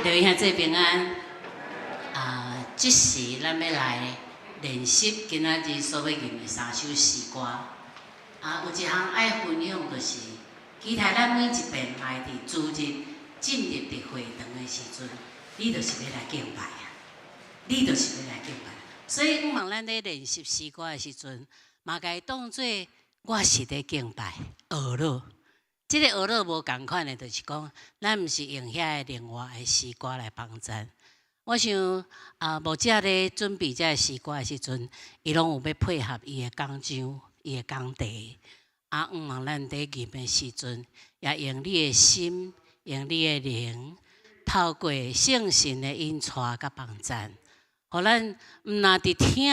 劉兄姊平安。啊，這時咱欲來練習今仔日所欲吟的三首詩歌。啊，有一項愛分享，就是期待咱每一遍來佇主日進入佇會堂的時陣，你就是欲來敬拜啊！你就是欲來敬拜。所以，向望咱咧練習詩歌的時陣，嘛共伊當做我是咧敬拜，學落。這个學落無仝款的，就是講，咱毋是用遐个另外的詩歌來幫贊。我想啊，牧者咧準備這个詩歌的時陣，伊攏有欲配合伊的講章、伊的講題。啊，向望咱佇吟的時陣，也用你的心、用你的靈，透過聖神的引帶佮幫贊，予咱毋若佇聽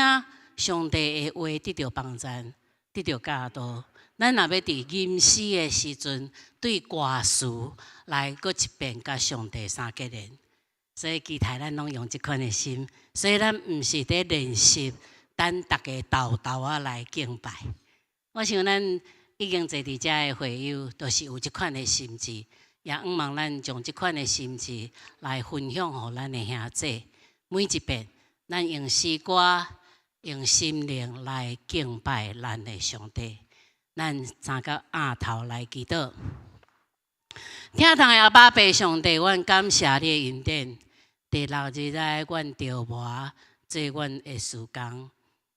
上帝的話得著幫贊、得著教導。咱若欲佇吟詩的時陣，對歌詞來閣一遍佮上帝相結連，所以期待咱攏用這款的心。所以咱毋是佇練習，等逐家沓沓仔來敬拜。我想咱已經坐佇遮的會友，都是有這款的心志，也向望咱將這款的心志來分享予咱的兄姊。每一遍，咱用詩歌、用心靈來敬拜咱的上帝。咱三個徛頭來祈禱。疼痛的阿爸父上帝，阮感謝你的恩典。第六日來，阮著磨做阮的事工。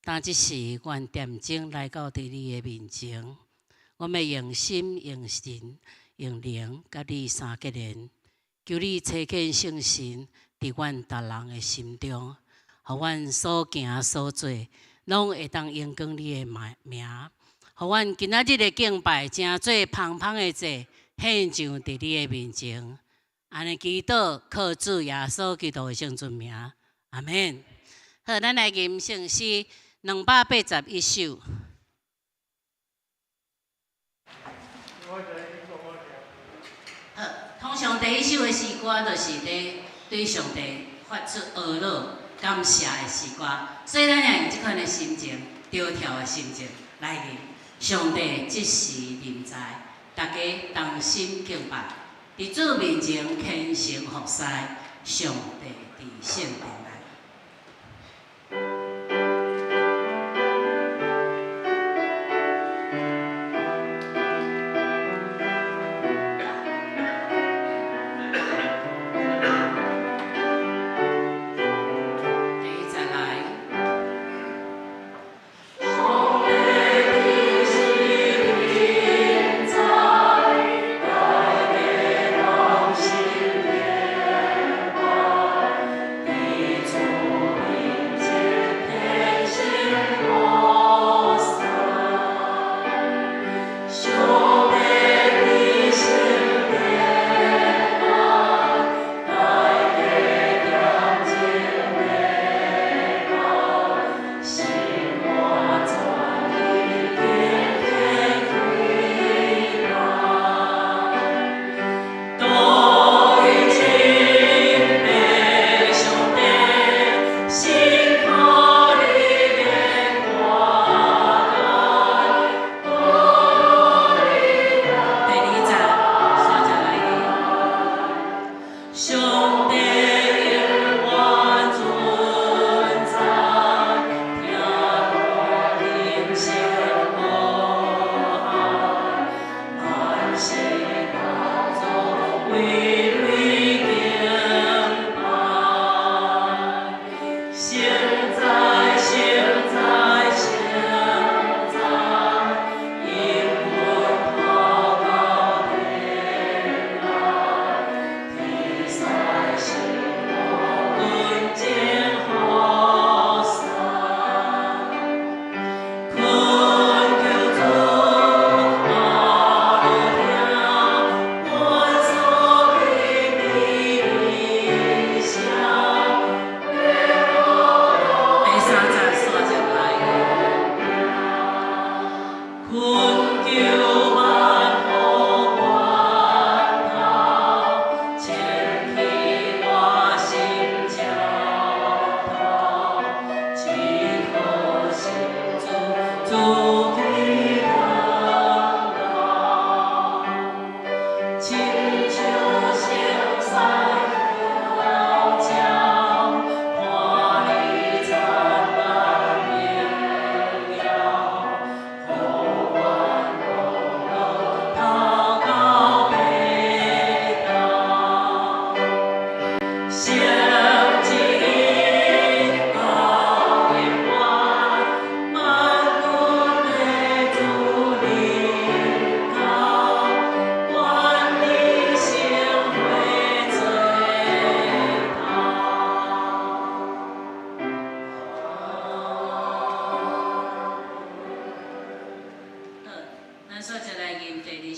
當這時，阮踮鐘來到佇你的面前，我欲用心、用神、用靈，佮你相結連。求你差遣聖神佇阮逐人的心中，予阮所行所做，攏會當榮光你的名。予阮今仔日的敬拜，成做芳芳的祭，獻上佇你的面前。按呢祈禱，靠主耶穌基督的聖尊名，阿們。好，咱來吟聖詩281首。好，通常第一首的詩歌，就是咧對上帝發出呵咾感謝的詩歌，所以咱也用這款的心情，著跳的心情來吟。上帝這時臨在，大家同心敬拜，佇主面前虔誠服侍，上帝佇聖殿內。第一節來。上帝這時臨在，大家同心敬拜，佇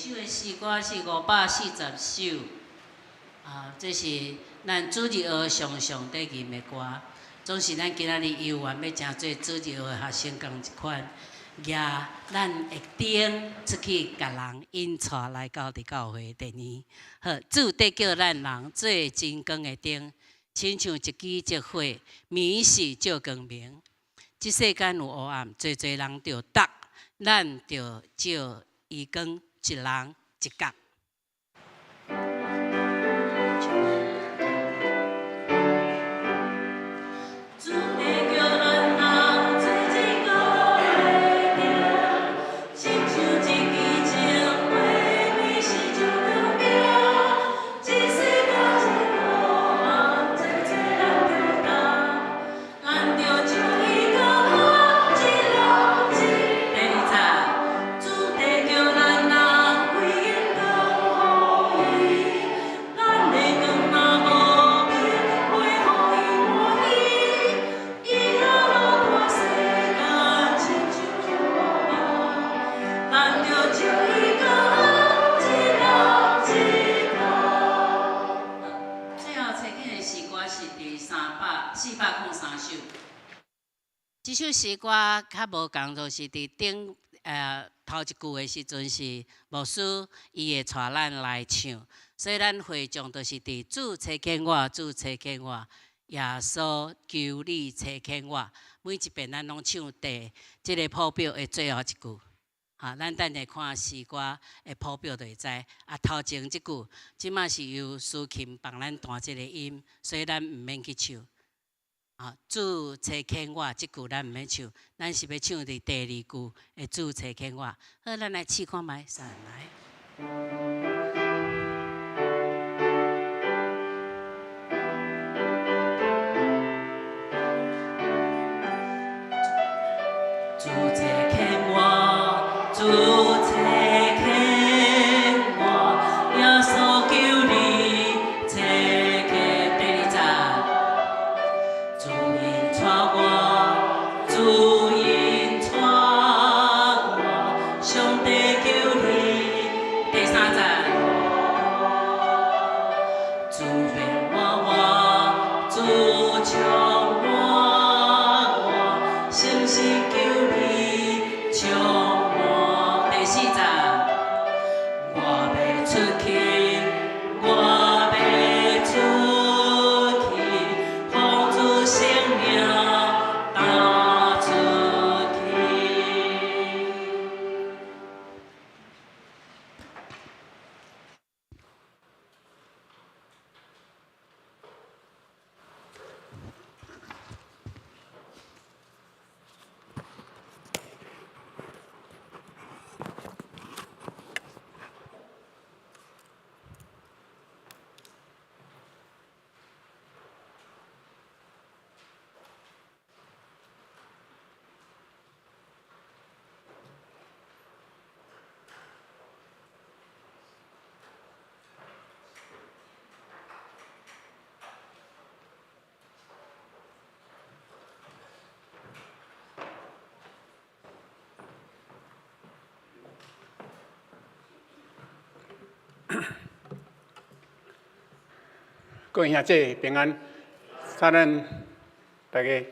首的詩歌是540首，啊，這是咱主日學常常佇吟的歌。總是咱今仔日有緣欲成做主日學的學生仝一款，舉咱的燈出去，共人引帶來到佇教會殿裡。好，主得叫咱人做真光的燈，親像一支燭火，暝時照光明。這世間有烏暗，濟濟人著觸，咱著照伊光，一人一角。主得叫咱人做真光的燈，親像一支燭火，暝時照光明。這世間有烏暗，濟濟人著觸，咱著照伊光，一人一。第二節，主得叫咱人歸榮交予伊，咱的光若無明，袂予伊歡喜。伊若路過世間，親像烏暗，咱著照伊光，一人一角。最後找緊的詩歌是第403首。這首詩歌較無仝，就是佇頂頭一句的時陣是牧師伊會帶咱來唱，所以咱會眾就是佇主差遣我，主差遣我，耶穌求你差遣我。每一遍咱攏唱第這个譜表的最後一句。哈，咱等下看詩歌的譜表就會知。啊，頭前這句，這馬是由司琴幫咱彈這个音，所以咱毋免去唱。啊，主差遣我，這句咱毋免唱，咱是欲唱佇第二句的主差遣我。好，咱來試看覓，三來。主差遣我，主差遣我，耶穌求你差遣。第二節，主引帶我，主引帶我，上帝求你。第三節，主變我我，主充滿我，誠實求你充滿。第四節，我欲出去，我欲出去，奉主聖名踏出去。各位兄弟平安，請咱大家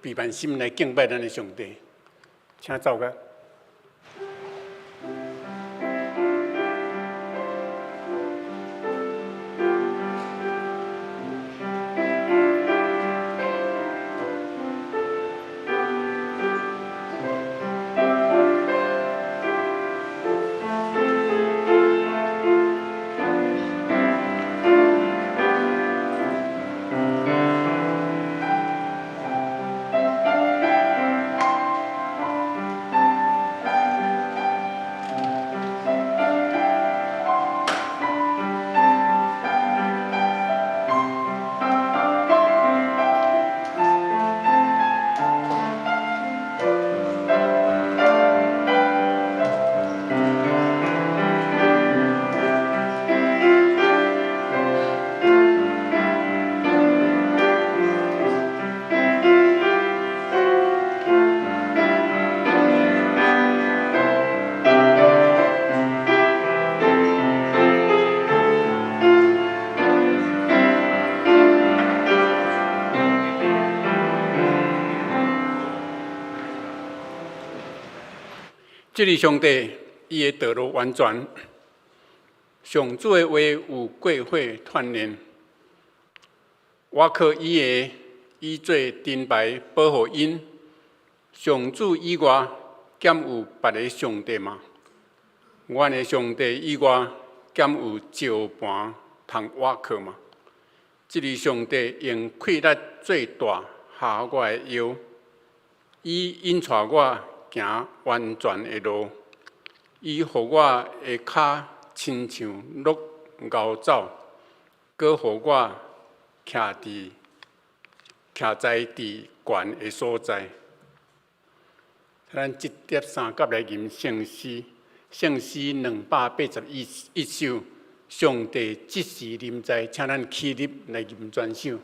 備辦心來敬拜咱的上帝，請奏樂。主這个上帝，伊的道路完全，上主的話有過火鍛鍊。我靠伊的，以做盾牌保護𪜶。上主以外，敢有別个上帝嗎？阮的上帝以外，敢有石磐通倚靠嗎？這个上帝用氣力做帶合我的腰，伊引帶我行完全的路，伊予我的跤親像鹿𠢕走，閣予我徛在懸的所在。咱這疊三甲來吟聖詩，聖詩281首，上帝這時臨在，請咱起立來吟全首。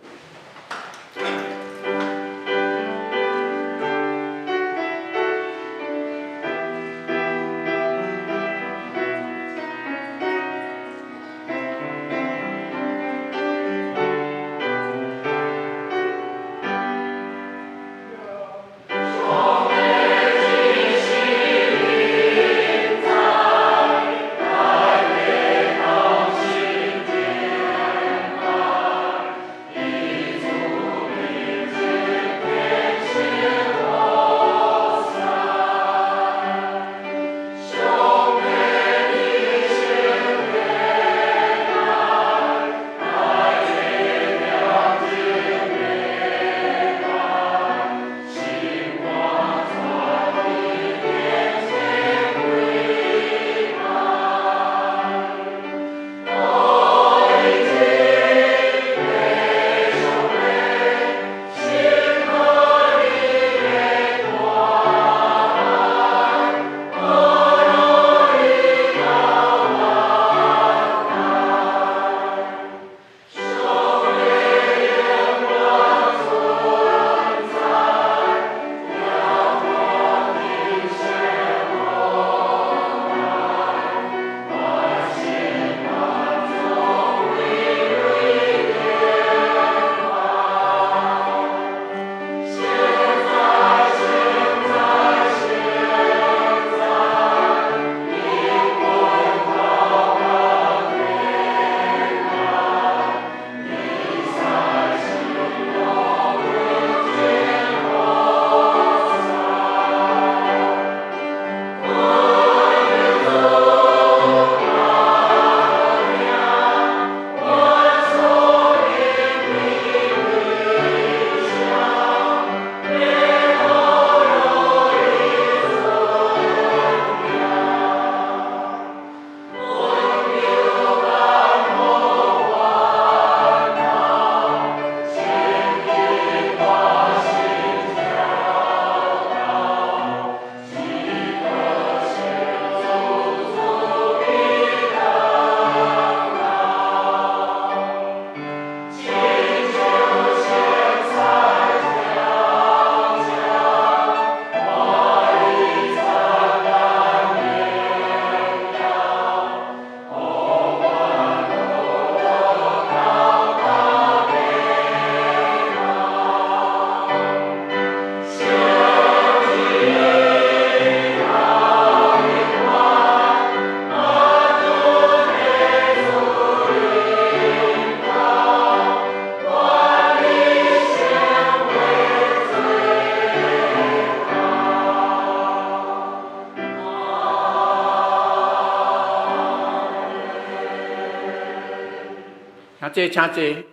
請坐，請坐。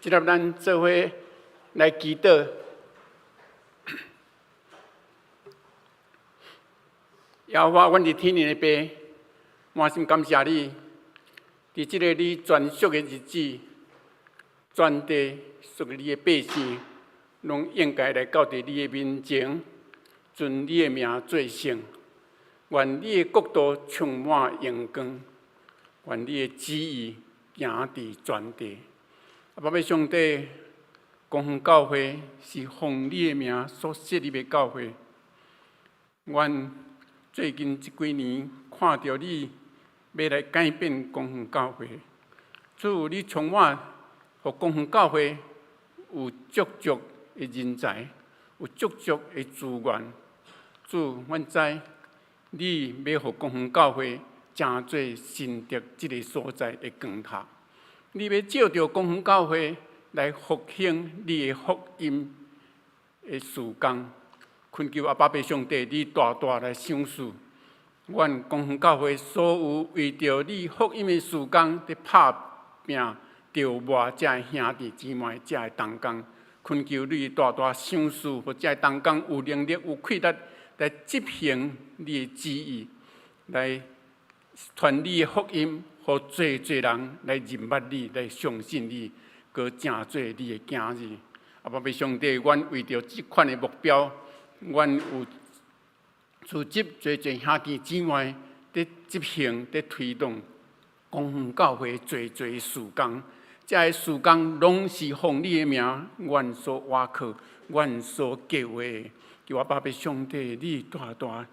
這粒咱做伙來祈禱。耶和華，阮佇天頂的父，滿心感謝你，佇這个你專屬的日子，全地屬於你的百姓，攏應該來到佇你的面前，尊你的名做聖。願你的國度充滿榮光，願你的旨意行佇全地。阿爸母上帝，光復教會是奉你的名所設立的教會。阮最近這幾年看著你欲來改變光復教會，主你充滿，予光復教會有足足的人才，有足足的資源，主，阮知你欲予公園教會成做新竹這个所在的光塔，你欲藉著公園教會來復興你的福音的事工。懇求阿爸父上帝，你大大來賞賜，阮公園教會所有為著你福音的事工佇拍拚著磨這个兄弟姊妹，這个同工，懇求你大大賞賜，予這个同工有能力、有氣力來執行你的旨意，來傳你的福音，予濟濟人來認捌你，來相信你，閣成做你的囝兒。阿爸父上帝，阮為著這款的目標，阮有組織濟濟兄弟姊妹佇執行、佇推動公園教會濟濟事工。這个事工攏是奉你的名，阮所倚靠、阮所計劃的。求阿爸父上帝，你大大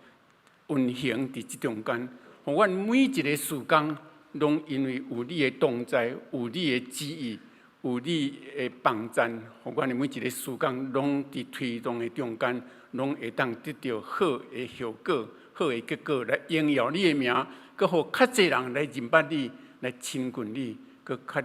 運行佇這中間，予阮每一个事工，攏因為有你的同在，有你的旨意，有你的幫贊，予阮的每一个事工，攏佇推動的中間，攏會當得著好的效果、好的結果，來榮耀你的名，閣予較濟人來認捌你，來親近你，閣較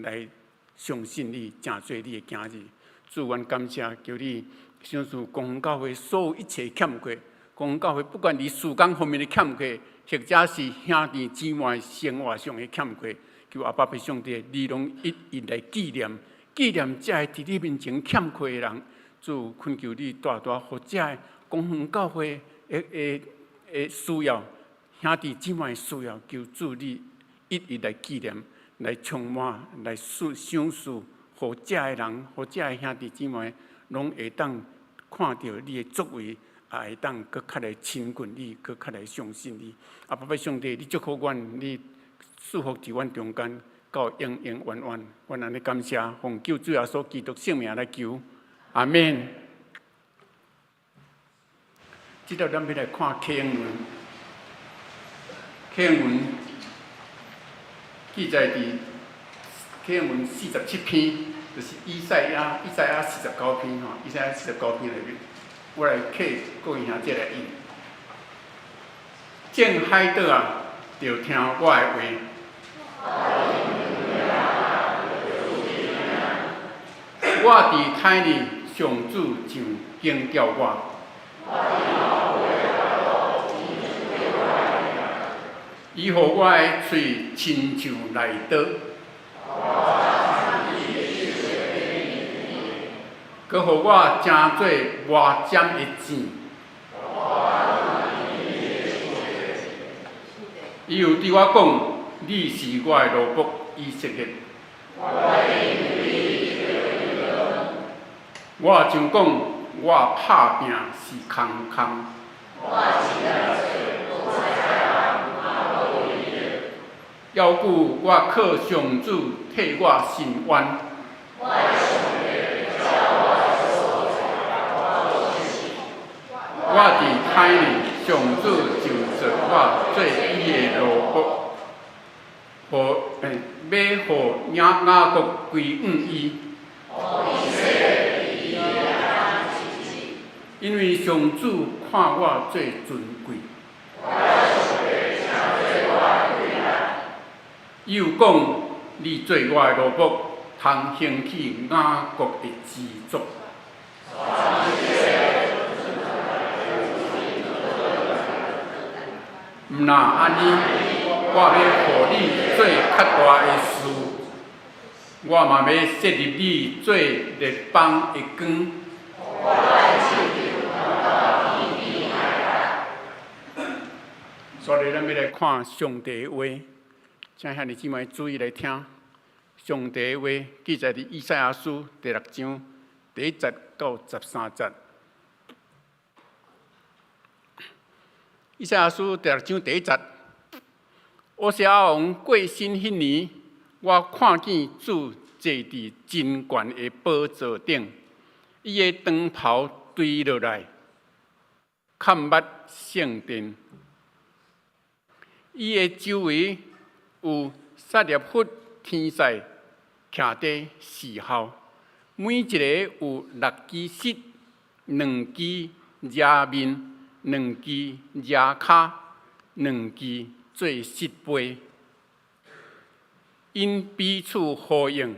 來相信你，成做你的囝兒。主，阮感謝，求你賞賜公園教會所有一切欠缺。公園教會不管佇事工方面的欠缺，或者是兄弟姊妹生活上的欠缺，求阿爸父上帝，你攏一一來紀念，紀念這个佇你面前欠缺的人。主，懇求你大大予這个公園教會的需要，兄弟姊妹的需要，求主你一一來紀念，來充滿，來賞賜，予這个人，予這个兄弟姊妹，攏會當看著你的作為，也會當閣較來親近你，閣較來相信你。阿爸父上帝，你祝福阮，你賜福佇阮中間，到永永遠遠。阮按呢感謝，奉救主耶穌基督聖名來求，阿們。這晝咱欲來看啟應文，啟應文記載佇啟應文47篇，就是以賽亞49篇吼，以賽亞四十九篇內面，我來替各位兄弟來印。眾海島啊，著聽我的話。我佇胎裡，上主就警叫我。伊予我的喙親像利刀，閣予我成做磨尖的箭。伊又對我講：你是我的奴僕以色列。我就講，我拍拚是空空。猶久我靠上主替我伸冤。我佇胎裡，上主就造我做伊的奴僕，予欲雅各歸向伊。因為上主看我做尊貴。伊又講：你做我的奴僕，通興起雅各的支族。毋若按呢，我欲予你做較大的事，我嘛欲設立你做列邦的光。所以，咱欲來看上帝的話，請兄弟姊妹注意來聽。上帝的話記載佇以賽亞書第六章第一節到13節。以賽亞書第六章第一節，烏西亞王過身彼年，我看見主坐佇真懸的寶座頂，伊的長袍垂落來，崁密聖殿。伊的周圍有撒勒弗天使徛佇侍候，每一个有六支翼，兩支遮面，兩支蜈跤，兩支做穡杯。𪜶彼此呼應，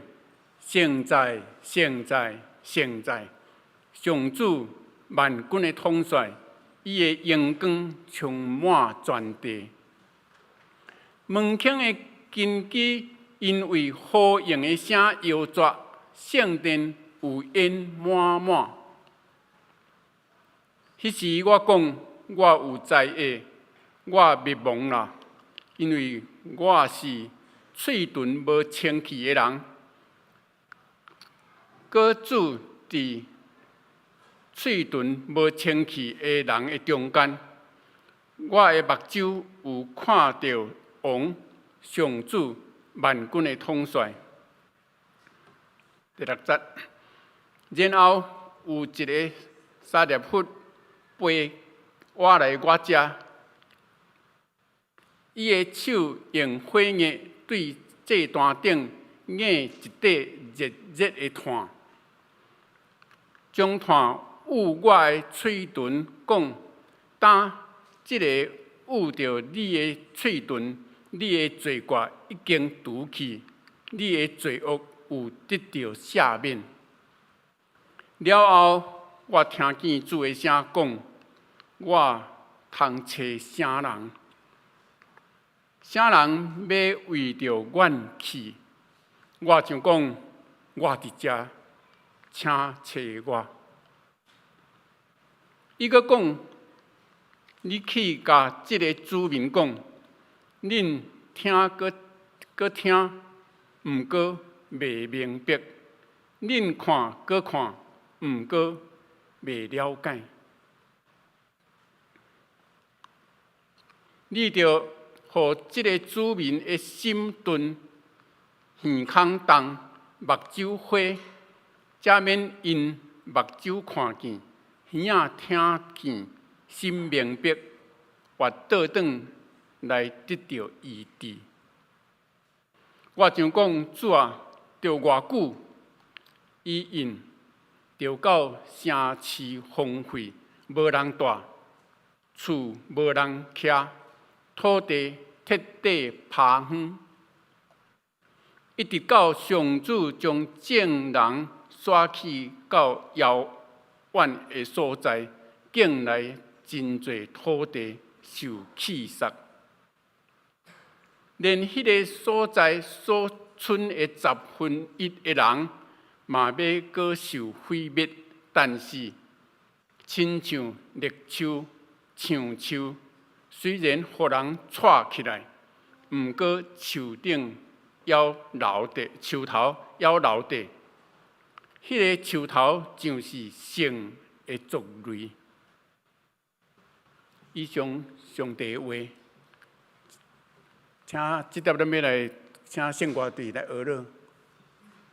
聖哉，聖哉，聖哉！上主萬軍的統帥，伊的榮光充滿全地。門框的根基因為呼應的聲搖逝，聖殿有煙滿滿。彼時我講，我有災厄，我滅亡啦，因為我是喙唇無清氣的人，閣住佇喙唇無清氣的人的中間。我的目睭有看著王上主萬軍的統帥。第六節，然後有一个沙臘弗飛倚來我遮，伊的手用火鈪對祭壇頂捏一塊熱熱的炭，將炭捂我的喙唇，講：今這个捂著你的喙唇，你的罪過已經除去，你的罪惡有得著赦免。了後，我聽見主的聲講：我通揣啥人？啥人欲為著阮去？我就講：我佇遮，請揣我。伊閣講：你去共這个子民講，恁聽閣閣聽，毋過袂明白；恁看閣看，毋過袂了解。你著予這个子民的心鈍，耳孔重，目睭花，才免𪜶目睭看見，耳仔聽見，心明白，或倒轉來得著醫治。我想講，主啊，著偌久，伊應著到城市荒廢，無人蹛，厝無人徛，土地徹底拋荒，一直到上主將眾人徙去到遙遠的所在，境內真濟土地受棄殺，連彼个所在所剩的十分一的人，嘛欲閣受毀滅。但是，親像栗樹、橡樹，雖然予人掣起來，毋過樹頂猶留著，樹頭猶留著。彼个樹頭就是聖的族類。以上上帝話，請這帖咱欲來請聖歌隊來學了。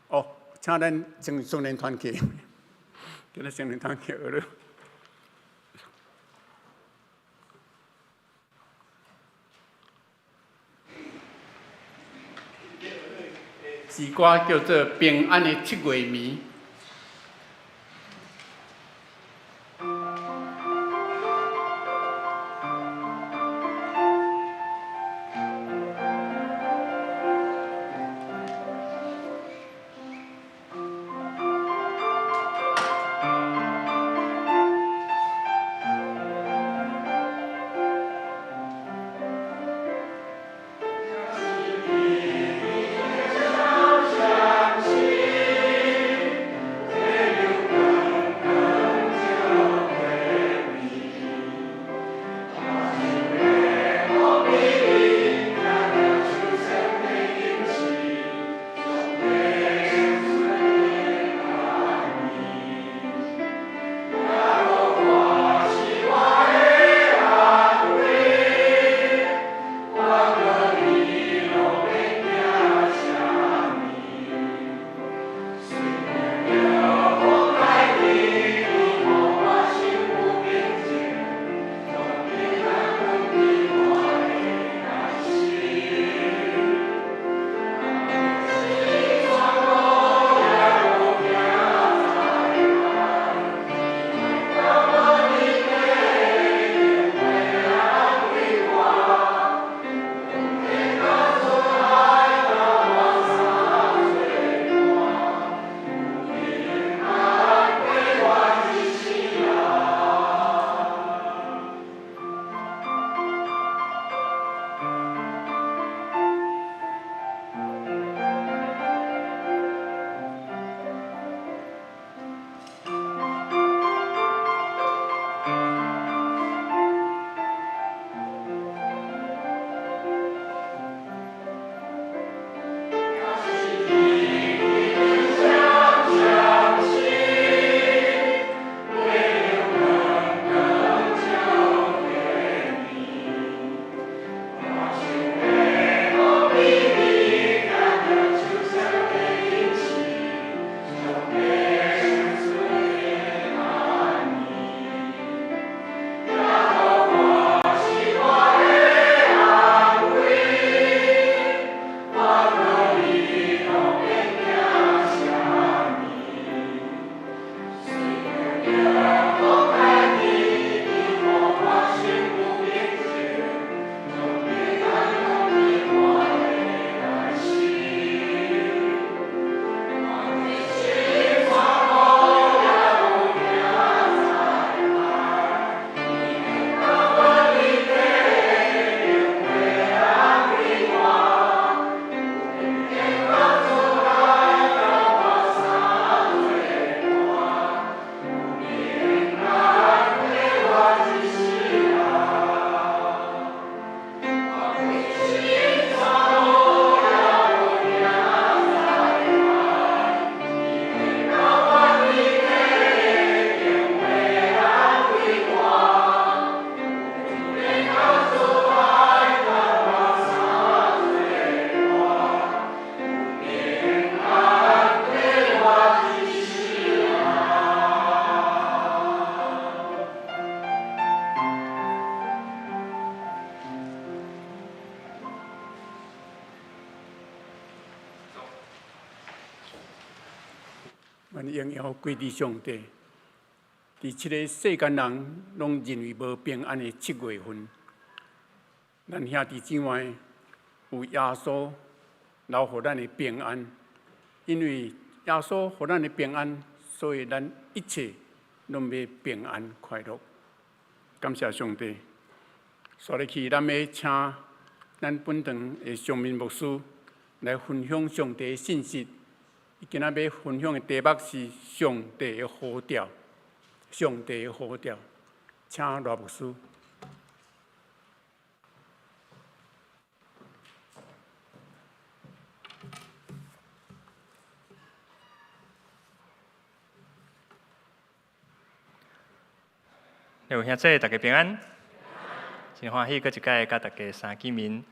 哦，請咱青少年團體，叫咱少年團體學了。詩歌叫做《平安的七月暝》。阮榮耀歸佇上帝。佇這个世間人攏認為無平安的7月份，咱兄弟姊妹有耶穌留予咱的平安，因為耶穌予咱的平安，所以咱一切攏欲平安快樂。感謝上帝。紲落去，咱欲請咱本堂的上面牧師來分享上帝的信息。伊今仔欲分享的題目是上帝的呼召。上帝的呼召，請賴牧師。各位兄弟，大家平安。真歡喜，閣一擺佮大家相見面。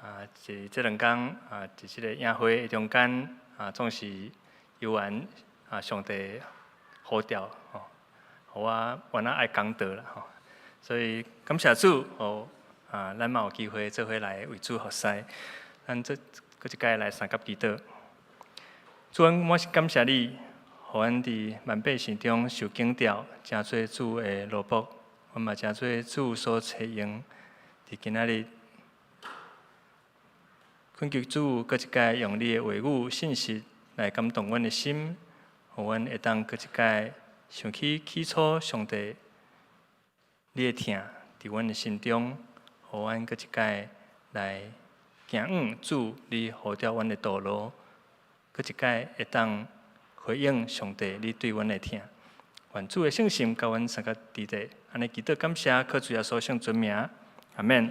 啊，佇這兩工啊，佇這個宴會的中間啊，總是猶原啊，上帝呼召吼，予我原來愛講道啦吼。所以感謝主哦，啊，咱嘛有機會做伙來為主服侍。咱這閣一擺來相佮祈禱。主，阮滿心感謝你，予阮佇萬百姓中受揀召，成做主的奴僕。阮嘛成做主所差用，佇今仔日，懇求主閣一擺用你的話語、信息來感動阮的心，予阮會當閣一擺想起起初上帝你的疼佇阮的心中，予阮閣一擺來行往主你呼召阮的道路，閣一擺會當回應上帝你對阮的疼。願主的聖神佮阮相佮佇咧，按呢祈禱感謝，靠主耶穌聖尊名，阿們。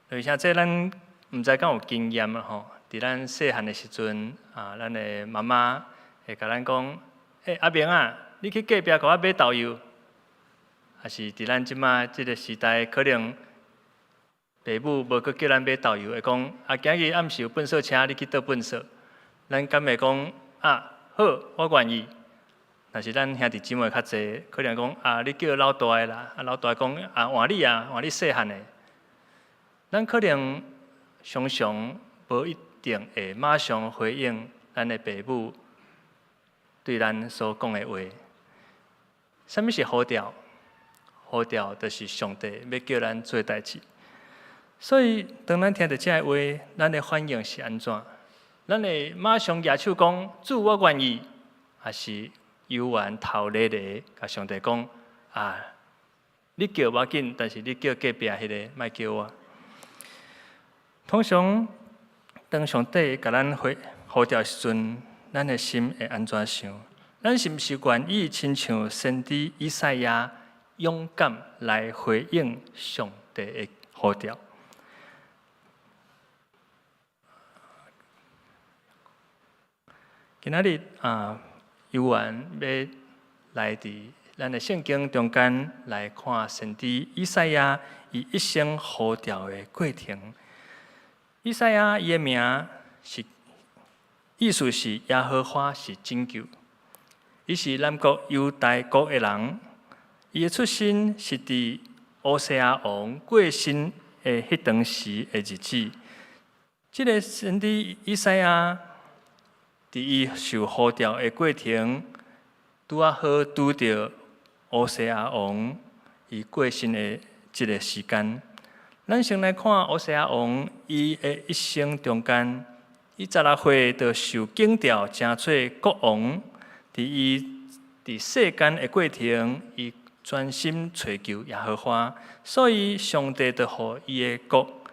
而且這咱毋知敢有經驗啊吼，佇咱細漢的時陣啊，咱的媽媽會共咱講：欸，阿明啊，你去隔壁共我買豆油。抑是佇咱這馬這个時代，可能爸母無閣叫咱買豆油，會講：啊，今日暗時有糞掃車，你去倒糞掃。咱敢會講：啊，好，我願意。若是咱兄弟姊妹較濟，可能講啊，你叫老大的啦，啊老大講啊換你啊，換你細漢的。咱可能常常無一定會馬上回應咱的爸母對咱所講的話。啥物是呼召？呼召就是上帝欲叫咱做代誌。所以當咱聽著這个話，咱的反應是按怎？咱會馬上舉手講主，我願意，抑是猶原頭咧咧，共上帝講啊，你叫無要緊，但是你叫隔壁彼个，莫叫我。通常當上帝共咱呼呼召時陣，咱的心會按怎想？咱是毋是願意親像先知以賽亞勇敢來回應上帝的呼召？今仔日啊，猶原欲來佇咱的聖經中間來看先知以賽亞伊一生呼召的過程。以賽亞伊的名是意思是耶和華是拯救，伊是南國猶大國的人。伊的出身是佇烏西亞王過身的彼當時的日子。這个先知以賽亞佇伊受呼召的過程，拄仔好拄著烏西亞王伊過身的這个時間。咱先來看烏西亞王伊的一生中間，伊16歲就受揀召成做國王。佇伊佇世間的過程，伊專心揣求耶和華，所以上帝就予伊的國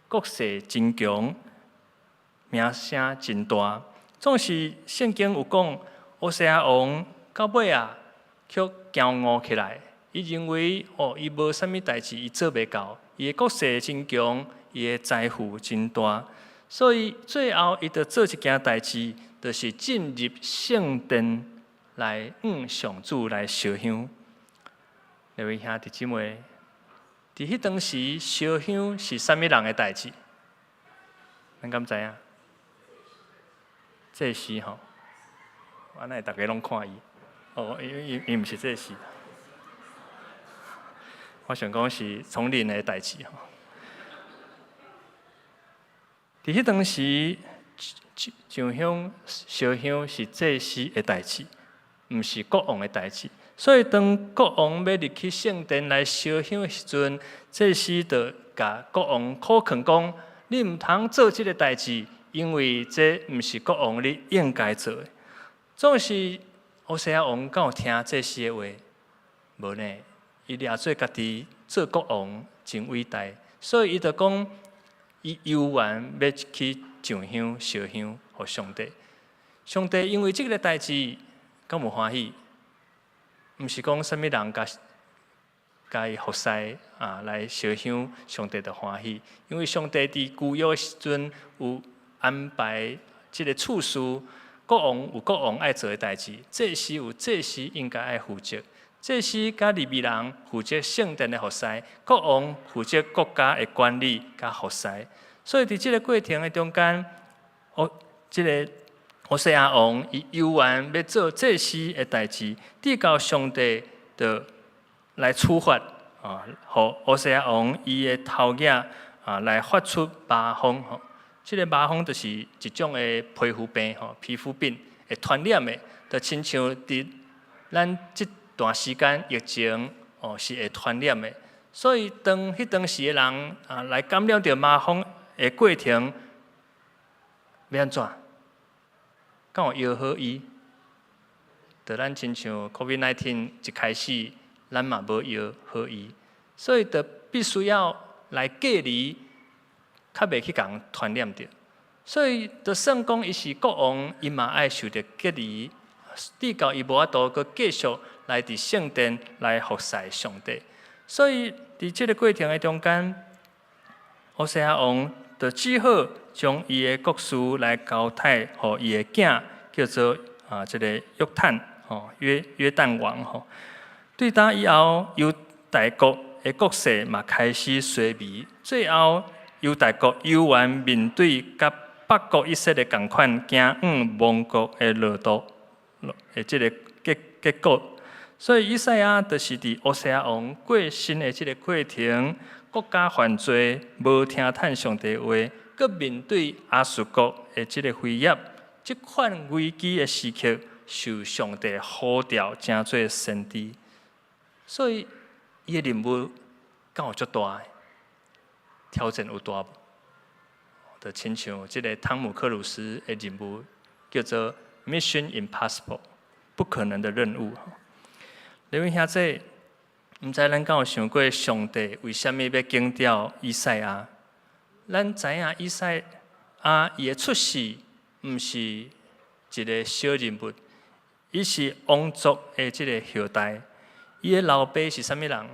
國勢真強，名聲真大。總是聖經有講，烏西亞王到尾啊，卻驕傲起來。伊認為哦，伊無啥物代誌，伊做袂到。伊的國勢真強，伊的財富真大，所以最後伊就做一件代誌，就是進入聖殿來向上主來燒香。各位兄弟姊妹，佇彼當時燒香是啥物人的代誌？咱敢知影？祭司吼，按呢逐家攏看伊？哦，伊伊伊毋是祭司。我想講是叢林的代誌吼。佇彼當時，上香燒香是祭司的代誌，毋是國王的代誌。所以當國王欲入去聖殿來燒香的時陣，祭司就共國王苦勸講：你毋通做這个代誌，因為這毋是國王你應該做的。總是烏西亞王敢有聽祭司的話？無呢，伊掠做家己做國王真偉大，所以伊就講，伊猶原欲去上香燒香予上帝。上帝因為這个代誌，敢有歡喜？毋是講啥物人共共伊服侍啊來燒香，上帝就歡喜。因為上帝佇舊約的時陣有安排這个次序，國王有國王愛做的代誌，祭司有祭司應該愛負責。祭司佮利未人負責聖殿的服侍，國王負責國家的管理佮服侍。所以佇這个過程的中間，哦，這个烏西亞王伊猶原欲做祭司的代誌，直到上帝就來處罰啊，予烏西亞王伊的頭額啊來發出麻風吼。這个麻風就是一種的皮膚病吼，皮膚病會傳染的，就親像佇咱這段時間疫情哦是會傳染的。所以當彼當時的人啊來感染著麻風的過程，欲按怎？敢有藥好醫？就咱親像 COVID-19 一開始，咱嘛無藥好醫，所以就必須要來隔離，較袂去共傳染著。所以就算講伊是國王，伊嘛愛受著隔離，直到伊無法度閣繼續來佇聖殿來服侍上帝。所以佇這个過程的中間，烏西亞王就只好將伊的國事來交託予伊的囝，叫做啊這个約坦吼約旦王吼。對今以後，猶大國的國勢嘛開始衰微，最後猶大國猶原面對佮北國以色列仝款驚往亡國的路途的這个結果。所以以賽亞就是佇烏西亞王過身的這个過程，國家犯罪，無聽趁上帝話，閣面對亞述國的這个威脅，這款危機的時刻，受上帝呼召成做先知。所以伊的任務敢有足大的挑戰有大無？就親像這个湯姆克魯斯的任務，叫做 Mission Impossible，不可能的任務。各位兄弟，毋知咱敢有想過上帝為啥物欲揀召以賽亞？咱知影以賽亞伊的出世毋是一个小人物，伊是王族的這个後代。伊的老爸是啥物人？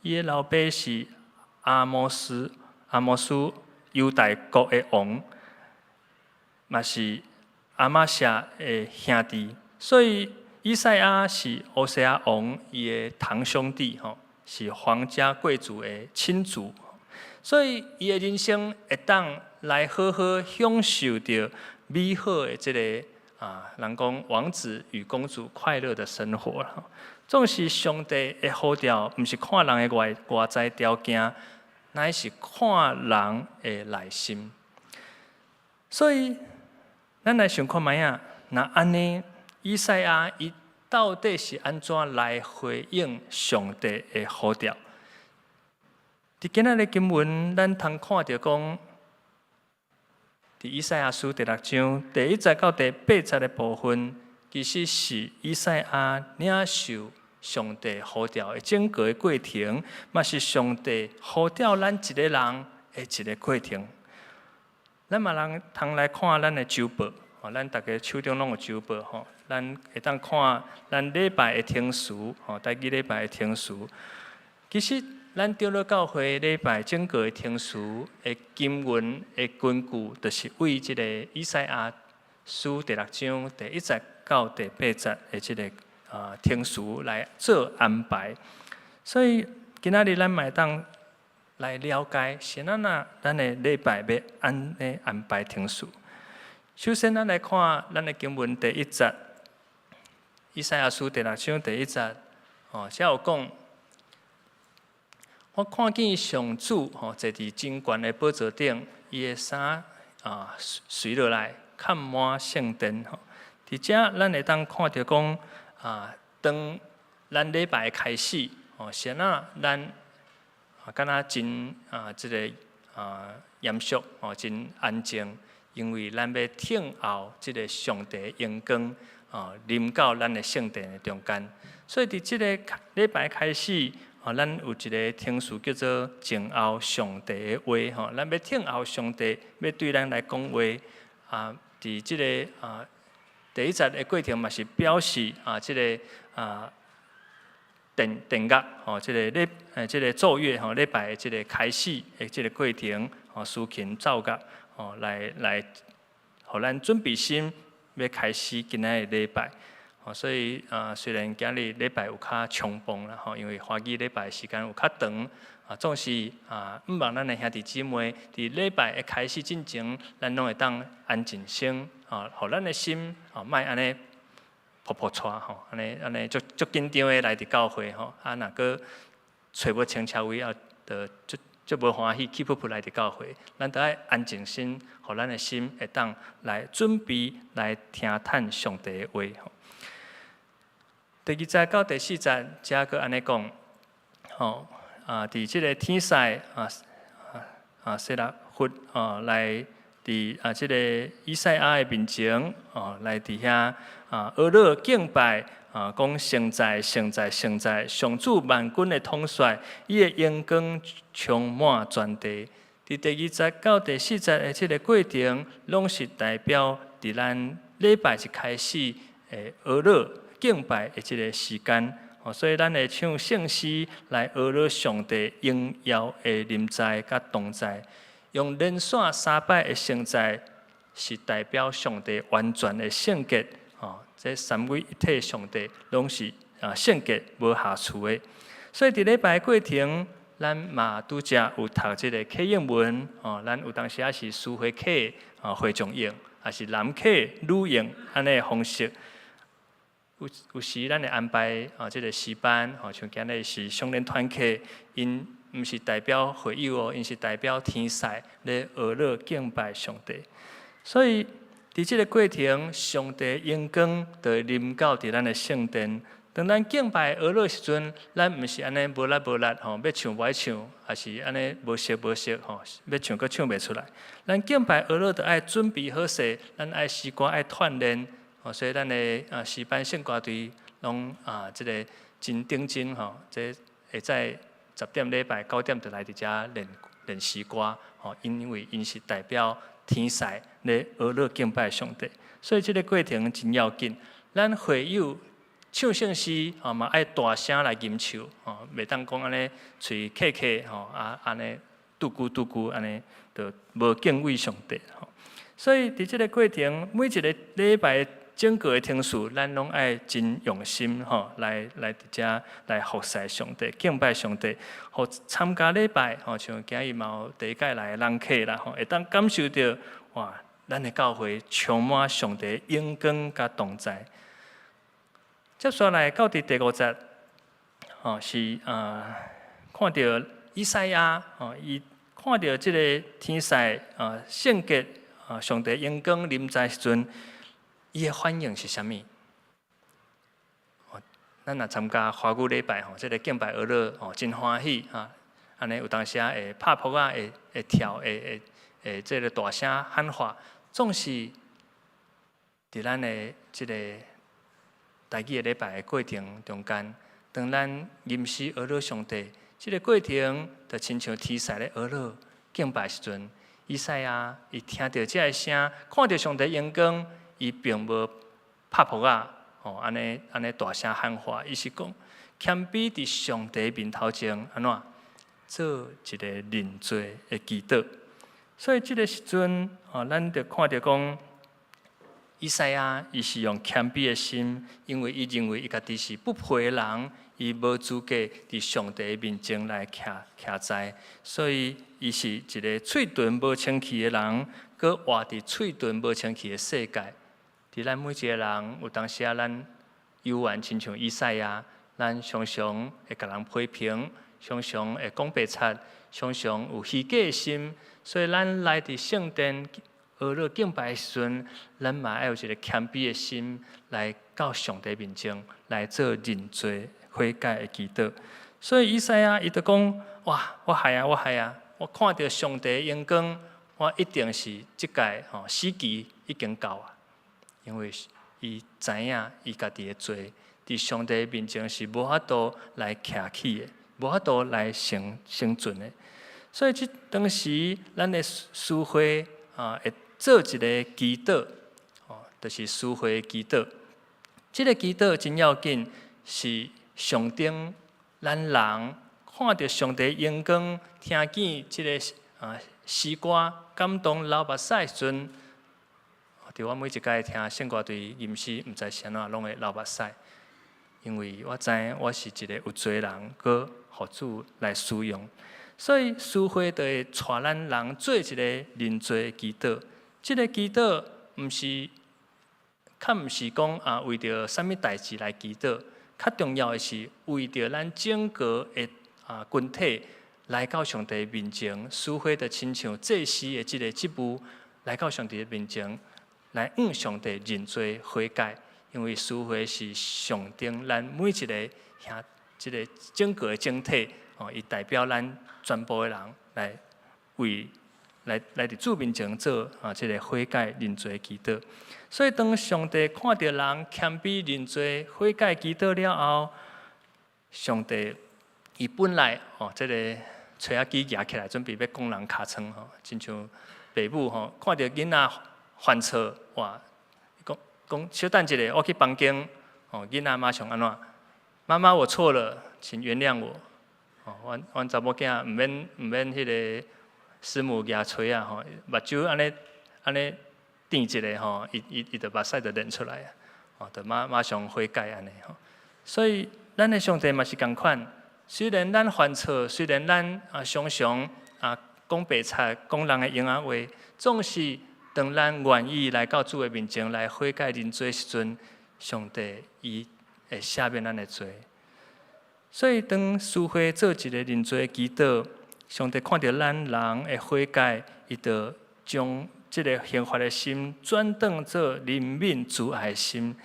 伊的老爸是亞摩斯，亞摩斯猶大國的王，嘛是亞瑪謝的兄弟，所以以賽亞是烏西亞王伊的堂兄弟，吼，是皇家貴族的親族，所以伊的人生會當來好好享受著美好的這个啊，人講王子與公主快樂的生活啦。總是上帝的呼召，毋是看人的外在條件，乃是看人的內心。所以，咱來想看覓仔，若按呢，以賽亞伊到底是按怎來回應上帝的呼召？佇今仔日經文，咱通看著講，佇以賽亞書第六章第一節到第八節的部分，其實是以賽亞領受上帝呼召的整個的過程，嘛是上帝呼召咱一個人的一个過程。咱嘛人通來看咱的週報，吼，咱逐家手中攏有週報吼，咱會當看咱禮拜的停詞，吼，台語禮拜的停詞。其實，咱長老教會禮拜整個的停詞的經文的根據，就是為這个以賽亞書第六章第一節到第八節的這个停詞來做安排。所以今仔日咱嘛會當來了解，是按怎咱的禮拜欲按呢安排停詞。首先，咱來看咱的經文第一節，以賽亞書第六章第一節，哦，遮有講，我看見上主吼坐佇真懸的寶座頂，伊的衫啊垂落來，崁滿聖殿吼。佇遮咱會當看著講啊，當咱禮拜開始，吼，先啊，咱啊，敢若真啊，這个啊嚴肅，吼，真安靜，因為咱欲聽候這个上帝榮光，哦，臨到咱的聖殿的中間。所以佇這个禮拜開始，吼，咱有一个程序叫做靜候上帝的話，吼，咱欲聽候上帝欲對咱來講話，啊，佇這个啊第一節的過程嘛是表示啊，這个啊殿殿樂吼，這个禮這个奏樂吼，禮拜的這个開始的這个過程，吼，司琴奏樂吼，來來，予咱準備心欲開始今仔日禮拜。吼，所以啊，雖然今日禮拜有較匆忙啦吼，因為華語禮拜時間有較長，啊，總是啊，向望咱的兄弟姊妹佇禮拜的開始進前，咱攏會當安靜心，啊，予咱的心吼，莫按呢噗噗掣吼，按呢按呢足足緊張的來佇教會吼，啊，若閣揣無停車位啊，就足足無歡喜，氣噗噗來佇教會，咱著愛安靜心，予咱的心會當來準備來聽探上帝的話吼。第二節到第四節，遮閣按呢講，吼啊，佇這个天使啊啊啊，撒拉弗啊來佇啊這个以賽亞的面前，哦，來佇遐啊，阿樂敬拜啊，講聖哉聖哉聖哉，上主萬軍的統帥，伊的榮光充滿全地。佇第二節到第四節的這个過程，攏是代表佇咱禮拜一開始的阿樂敬拜的這个時間。哦，所以咱會唱聖詩來阿樂上帝榮耀的臨在佮同在，用連續三擺的聖哉，是代表上帝完全的聖潔。哦，這三位一體上帝攏是啊聖潔無瑕疵的。所以佇禮拜過程，咱嘛拄才有讀這个啟應文，哦，咱有當時仔是司會客啊會眾應，抑是男客女應按呢方式。有有時咱會安排啊，這个詩班，吼，像今日是少年團契，𪜶毋是代表會友哦，𪜶是代表天使咧阿樂敬拜上帝。所以佇這个過程，上帝榮光就會臨到佇咱的聖殿。當咱敬拜阿樂時陣，咱毋是按呢無力無力吼，欲唱無愛唱，抑是按呢無熟無熟吼，欲唱閣唱袂出來。咱敬拜阿樂，著愛準備好勢，咱愛詩歌愛鍛鍊。哦，所以咱的啊詩班聖歌隊攏啊，這个真認真吼，這會早10點禮拜9點就來佇遮練練詩歌，吼，因為𪜶是代表天使咧阿樂敬拜上帝，所以這个過程真要緊。咱會友唱聖詩吼嘛愛大聲來吟唱，吼，袂當講按呢喙客客吼啊按呢拄久拄久按呢，就無敬畏上帝吼。所以佇這个過程，每一个禮拜整個的程序，咱攏愛真用心吼，來來佇遮來服侍上帝、敬拜上帝，予參加禮拜吼，像今日嘛有第一屆來的人客啦吼，會當感受著哇，咱的教會充滿上帝榮光佮同在。接下來到佇第五節，吼是啊，看著以賽亞吼，伊看著這个天使啊聖潔啊上帝榮光臨在時陣，伊的反應是啥物？咱若參加華語禮拜吼，這个敬拜阿樂吼，真歡喜哈。按呢有當時仔會拍噗仔，會會跳，會會會這个大聲喊話，總是佇咱的這个台語的禮拜的過程中間，當咱吟詩阿樂上帝，這个過程就親像天使咧阿樂敬拜時陣，以賽亞伊聽著這个聲，看著上帝榮光，伊並無拍噗仔，吼，按呢按呢大聲喊話，伊是講謙卑佇上帝面頭前，按怎做一个認罪的祈禱。所以這个時陣，吼，咱就看著講，以賽亞伊是用謙卑的心，因為伊認為伊家己是不配的人，伊無資格佇上帝面前來徛徛在，所以伊是一个喙唇無清氣的人，閣活佇喙唇無清氣的世界。佇咱每一个人，有當時仔咱猶原親像以賽亞，咱常常會共人批評，常常會講白賊，常常有虛假的心，所以咱來佇聖殿呵咾敬拜的時陣，咱嘛愛有一個謙卑的心來到上帝面前來做認罪悔改的祈禱。所以以賽亞伊就講：哇，我害啊，我害啊！我看著上帝榮光，我一定是這屆吼死期已經到啊！因為伊知影伊家己的罪，佇上帝面前是無法度來徛起的，無法度來生存的。所以這當時咱的司會啊，會做一個祈禱，哦，就是司會祈禱。這個祈禱真要緊，是象徵咱人看著上帝榮光，聽見這个啊詩歌，感動流目屎的時陣，佇我每一擺聽聖歌隊吟詩，毋知是按怎攏會流目屎，因為我知影我是一個有罪人，閣予主來使用，所以司會就會帶咱人做一个認罪祈禱。這个祈禱毋是，較毋是講啊為著啥物代誌來祈禱，較重要的是為著咱整個的啊群體來到上帝面前，司會就親像祭司的這个職務來到上帝的面前，來向上帝認罪悔改，因為司會是象徵咱每一个兄，這个整個的整體，哦，伊代表咱全部的人來為來來佇主面前做啊這个悔改認罪祈禱。所以當上帝看著人謙卑認罪悔改祈禱了後，上帝伊本來哦，這个錘仔機舉起來準備欲攻人尻川吼，親像爸母吼看著囡仔犯錯，哇，講講小等一下，我去房間，哦，囡仔馬上按怎？媽媽，我錯了，請原諒我。哦，阮阮查某囝毋免毋免彼个師母舉錘仔吼，目睭按呢按呢瞪一下吼，伊伊伊就目屎就流出來啊，哦，就馬馬上悔改按呢吼。所以咱的上帝嘛是仝款，雖然咱犯錯，雖然咱啊常常啊講白賊、講人的閒仔話，總是當咱願意來到主的面前來悔改認罪時陣，上帝伊會赦免咱的罪。所以當司會做一个認罪祈禱，上帝看著咱人的悔改，伊就將這个刑罰的心轉轉做憐憫慈愛的心。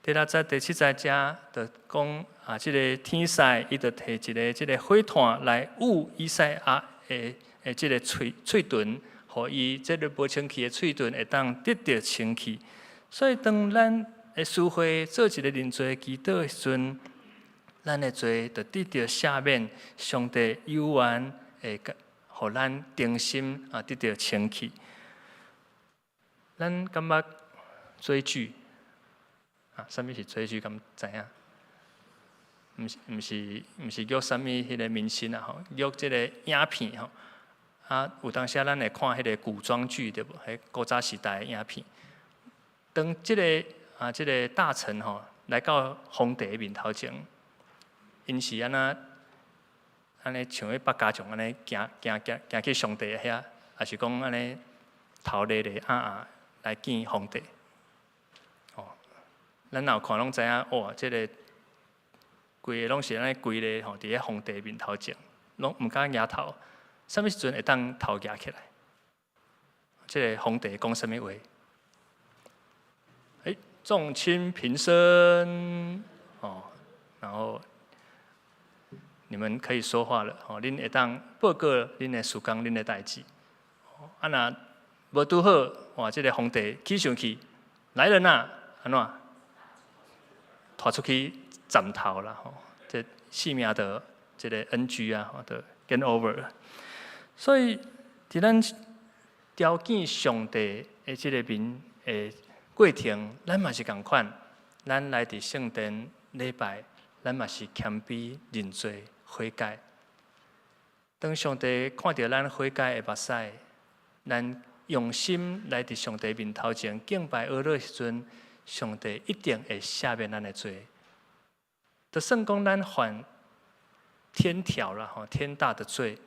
第六節、第七節遮就講啊，這个天使伊就提一个這个火炭來捂以賽亞的的這个喙喙唇，予伊這个無清氣的喙唇會當得著清氣。所以當咱的司會做一个認罪祈禱的時陣，咱的罪就得著赦免，上帝猶原會予咱重新啊得著清氣。咱敢捌追劇啊？啥物是追劇？敢知影？毋是毋是毋是叫啥物彼个明星啊吼，叫這个影片吼。啊，有當時咱會看彼个古裝劇對無？彼古早時代的影片。當這个啊這个大臣吼來到皇帝面頭前，𪜶是按怎按呢像彼百家將按呢行行行行去上帝遐，抑是講按呢頭咧咧啊啊來見皇帝？哦，咱若有看攏知影，哇！這个規个攏是按呢跪咧吼，佇咧皇帝面頭前，攏毋敢舉頭。啥物時陣會當頭舉起來？這个皇帝講啥物話？欸，眾卿平身，哦，然後你們可以說話了，哦，恁會當報告恁的事工、恁的代誌。啊，若無拄好，哇！這个皇帝起生氣，來人啊，按怎？拖出去斬頭啦！吼，這性命就這个 NG 啊，就 game over。所以，佇咱朝見上帝的這个面的過程，咱嘛是仝款。咱來佇聖殿禮拜，咱嘛是謙卑認罪悔改。當上帝看著咱悔改的目屎，咱用心來佇上帝面頭前敬拜呵咾時陣，上帝一定會赦免咱的罪。就算講咱犯天條啦，吼，天大的罪，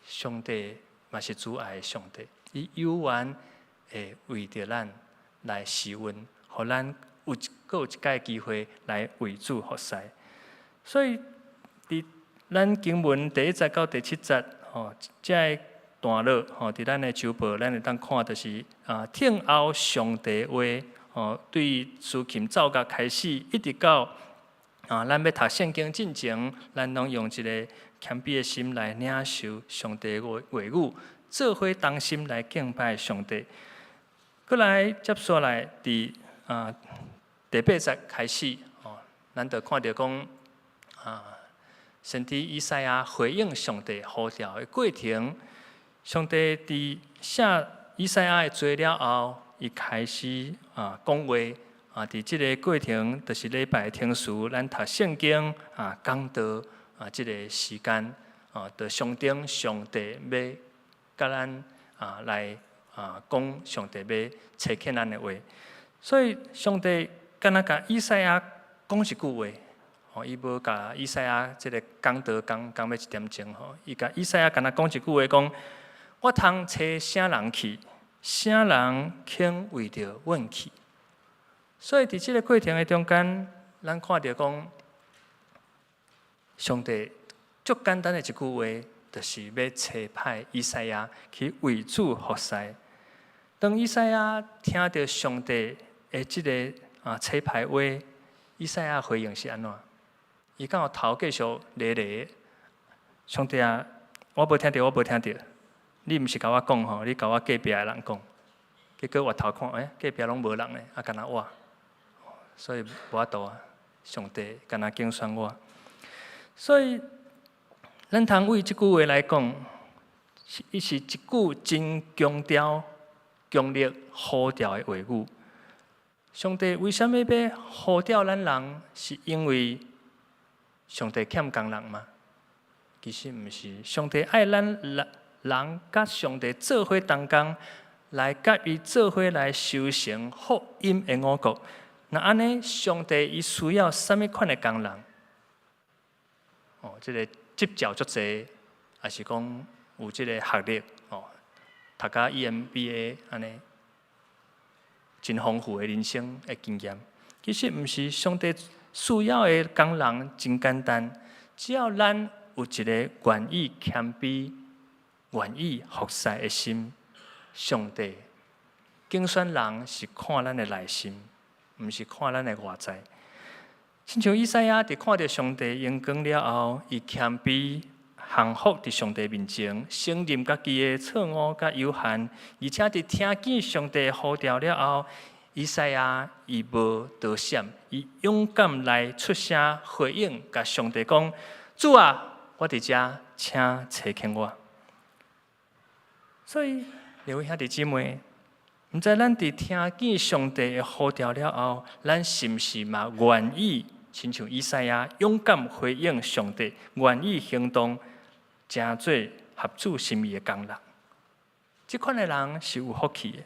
上帝嘛是慈愛的上帝，伊猶原會為著咱來施恩，予咱有一閣有一擺機會來為主服侍。所以，佇咱經文第一節到第七節，吼，這个段落吼，佇咱的周報，咱會當看，就是啊，聽候上帝話吼，對司琴奏樂開始，一直到啊，咱欲讀聖經進前，咱攏用一个謙卑的心來領受上帝的話語，做伙同心來敬拜上帝。閣來接紲來，佇啊第八節開始，吼，咱就看著講啊，先知以賽亞回應上帝呼召的過程。上帝佇赦以賽亞的罪了後，伊開始啊講話啊，佇這个過程，就是禮拜停時，咱讀聖經啊講道啊，這个時間啊，就象徵上帝欲佮咱啊來啊講上帝欲差遣咱的話，所以上帝敢若共以賽亞講一句話，吼，伊無共以賽亞這个講道講講欲一點鐘吼，伊共以賽亞敢若講一句話講：我通差啥人去？啥人肯為著阮去？所以佇這个過程的中間，咱看著講，上帝足簡單的一句話，就是欲差派以賽亞去為主服侍。當以賽亞聽著上帝的這个啊差派話，以賽亞回應是按怎？伊敢有頭繼續咧咧？上帝啊，我無聽著，我無聽著。你毋是共我講吼，你共我隔壁的人講。結果回頭看，欸，隔壁攏無人咧，啊，干焦我，所以無法度啊。上帝敢若揀選我，所以咱通為這句話來講，伊是一句真強調、強烈呼召的話語。上帝為啥物欲呼召咱人？是因為上帝欠工人嗎？其實毋是，上帝愛咱人人佮上帝做伙同工，來佮伊做伙來修成福音的五穀。若按呢，上帝伊需要啥物款的工人？哦，這个執照足濟，抑是講有這个學歷哦，讀甲 EMBA 按呢，真豐富的人生的經驗。其實毋是，上帝需要的工人真簡單，只要咱有一个願意謙卑、願意服侍的心，上帝揀選人是看咱的內心，毋是看咱的外在。親像以賽亞佇看著上帝榮光了後，伊謙卑降服佇上帝面前，承認家己的錯誤佮有限，而且佇聽見上帝呼召了後，以賽亞伊無躲閃，伊勇敢來出聲回應，共上帝講：主啊，我佇遮，請差遣我。所以，兩位兄弟姊妹，毋知咱佇聽見上帝的呼召了後，咱是毋是嘛願意親像以賽亞勇敢回應上帝，願意行動，成做合主心意的工人？這款的人是有福氣的。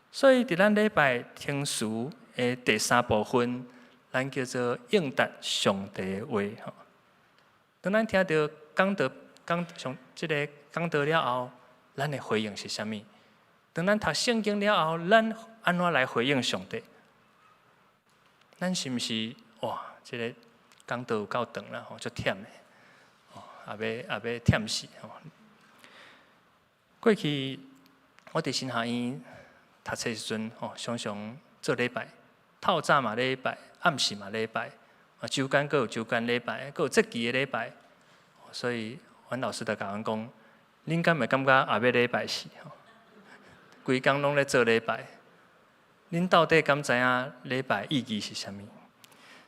所以，佇咱禮拜停時的第三部分，咱叫做應答上帝的話。當咱聽著講道講上這个講道了後，咱的回應是啥物？當咱讀聖經了後，咱按怎來回應上帝？咱是毋是哇？這个講道有夠長啦，吼，足忝的，哦，也欲忝死吼。過去我佇神學院讀冊時陣，吼，常常做禮拜，透早嘛禮拜，暗時嘛禮拜，啊，週間閣有週間禮拜，閣有節期的禮拜，所以阮老師就共阮講：恁敢會感覺也欲禮拜死？吼，規工攏咧做禮拜，恁到底敢知影禮拜意義是啥物？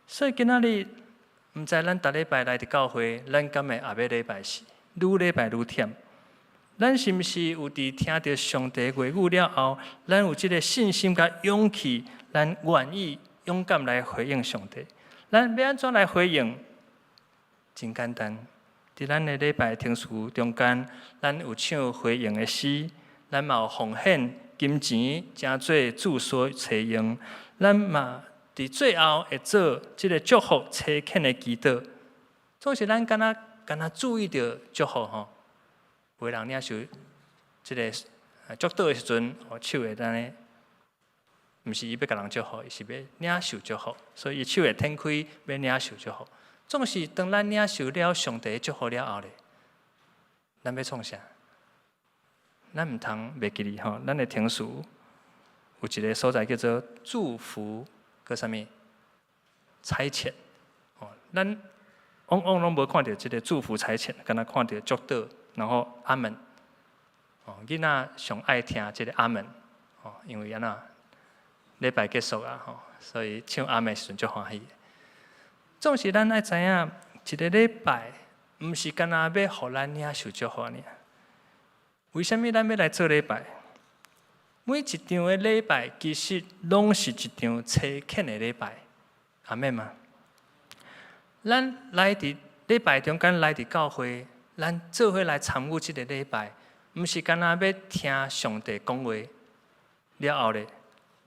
所以今仔日，毋知咱逐禮拜來佇教會，咱敢會也欲禮拜死？愈禮拜愈忝。咱是毋是有佇聽著上帝話語了後，咱有這个信心佮勇氣，咱願意勇敢來回應上帝？咱欲按怎來回應？真簡單，佇咱的禮拜停時中間，咱有唱回應的詩，咱嘛有奉獻金錢，成做主所揣用。咱嘛佇最後會做這个祝福差遣的祈禱。總是咱敢若敢若注意著祝福吼，有的人領受這个祝禱的時陣，手會按呢，毋是伊欲共人祝福，伊是欲領受祝福，所以伊手會展開欲領受祝福。總是當咱領受了上帝的祝福了後咧，咱欲創啥？咱毋通袂記得吼，咱的程序有一个所在叫做祝福，閣啥物？差遣。哦，咱往往攏無看著這个祝福差遣，干焦看著祝禱，然後阿門。哦，囡仔上愛聽這个阿門，哦，因為按怎禮拜結束啊，吼，所以唱阿門時陣足歡喜。總是咱愛知影，一个禮拜毋是干焦欲予咱領受祝福爾。為啥物咱欲來做禮拜？每一場的禮拜其實攏是一場差遣的禮拜，阿們嗎？咱來佇禮拜中間來佇教會，咱做伙來參與這个禮拜，毋是干焦欲聽上帝講話，了後咧，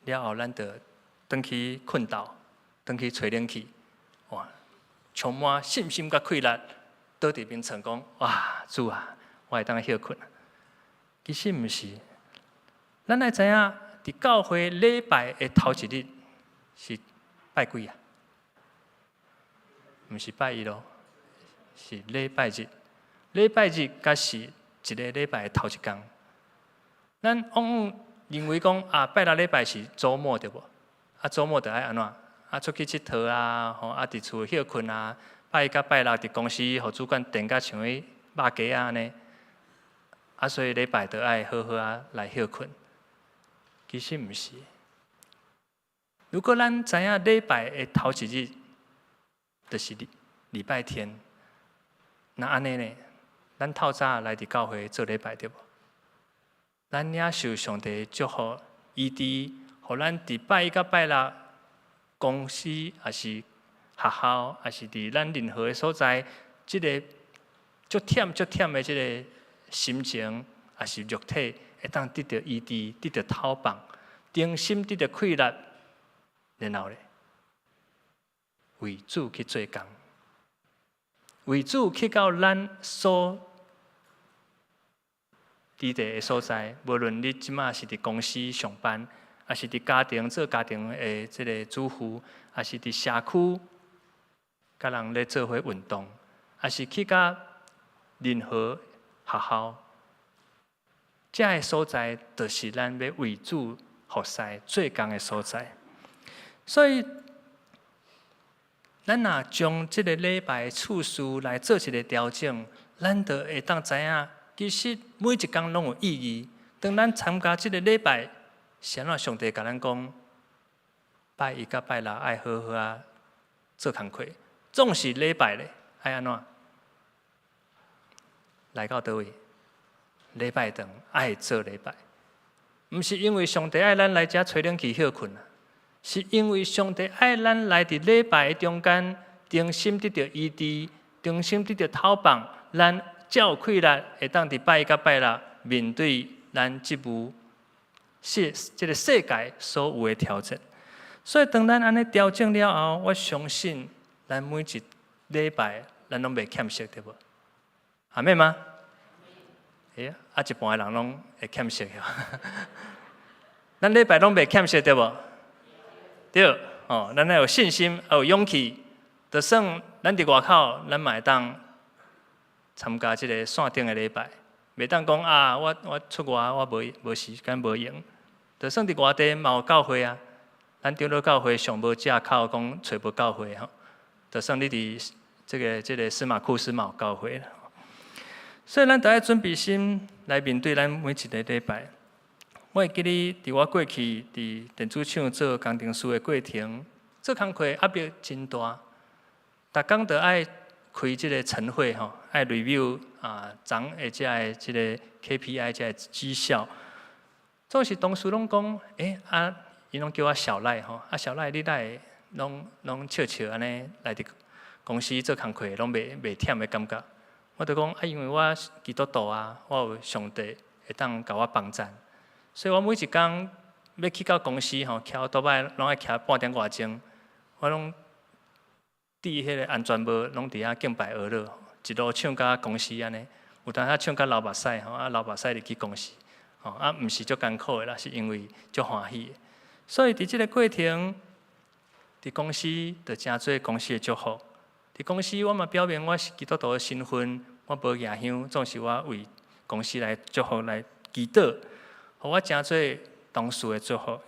了後咱就轉去睏斗，轉去吹冷氣，哇！充滿信心佮氣力，倒佇眠床講：哇，主啊，我會當歇睏。其實毋是，咱愛知影，佇教會禮拜的頭一日是拜幾啊？毋是拜一囉，是禮拜日。禮拜日才是一个禮拜的頭一工。咱往往認為講啊，拜六禮拜是週末對無？啊，週末就愛按怎？啊，出去𨑨迌啊，吼，啊，佇厝歇睏啊。拜一佮拜六佇公司，予主管電甲像彼肉雞仔按呢。啊，所以禮拜就愛好好仔來歇睏。其實毋是。如果咱知影禮拜的頭一日，就是禮禮拜天，那按呢呢？咱透早來佇教會做禮拜對無？咱領受上帝祝福，醫治，予咱佇拜一佮拜六公司，抑是學校，抑是佇咱任何的所在，這个足忝足忝的這个心情，抑是肉體，會當得著醫治，得著透放，重新得著氣力，然後咧，為主去做工，為主去到咱所佇的所在，無論你這馬是佇公司上班，抑是佇家庭做家庭的這个主婦，抑是佇社區佮人咧做伙運動，抑是去到任何學校，這个所在，就是咱欲為主服侍做工的所在。所以，咱若將這个禮拜的次序來做一个調整，咱就會當知影，其實每一工攏有意義。當咱參加這个禮拜，是按怎上帝共咱講，拜一佮拜六愛好好仔做工課，總是禮拜咧愛按怎？來到佗位？禮拜堂愛做禮拜，毋是因為上帝愛咱來遮吹冷氣歇睏啊，是因為上帝愛咱來佇禮拜中間，重新得著醫治，重新得著透放，咱才有氣力會當佇拜一佮拜六面對咱職務世這个世界所有的挑戰。所以當咱按呢調整了後，我相信咱每一禮拜咱攏袂欠席，對無？阿們嗎？欸，啊，一半的人攏會欠席。咱禮拜攏袂欠席，對無？對，哦，咱愛有信心，愛有勇氣，就算咱佇外口，咱嘛會當參加這个線頂的禮拜，袂當講啊，我出外我無無時間無閒，就算佇外地嘛有教會啊，咱長老教會上無藉口講揣無教會吼，就算你佇這个司馬庫斯嘛有教會啦。所以咱著愛準備心來面對咱每一个禮拜。我會記得佇我過去佇電子廠做工程師的過程，做工課壓力真大，逐工都愛開這个晨會吼，愛 review 啊，昨的這个這个 KPI 這个績效。總是同事攏講，欸啊，𪜶攏叫我小賴吼，啊小賴你哪會攏攏笑笑按呢來佇公司做工課，攏袂袂忝的感覺。我就講啊，因為我基督徒啊，我有上帝會當共我幫贊，所以我每一工欲去到公司吼，騎歐多擺攏愛騎半點外鐘，我攏戴彼个安全帽，攏佇遐敬拜哀樂，一路唱到公司按呢，有當時唱到流目屎吼，啊流目屎入去公司，吼啊毋是足艱苦的啦，是因為足歡喜的。所以佇這个過程，佇公司就成做公司的祝福。佇公司我嘛表明我是基督徒的身份，我無舉香，總是我為公司來祝福來祈禱，予我成做同事的祝福，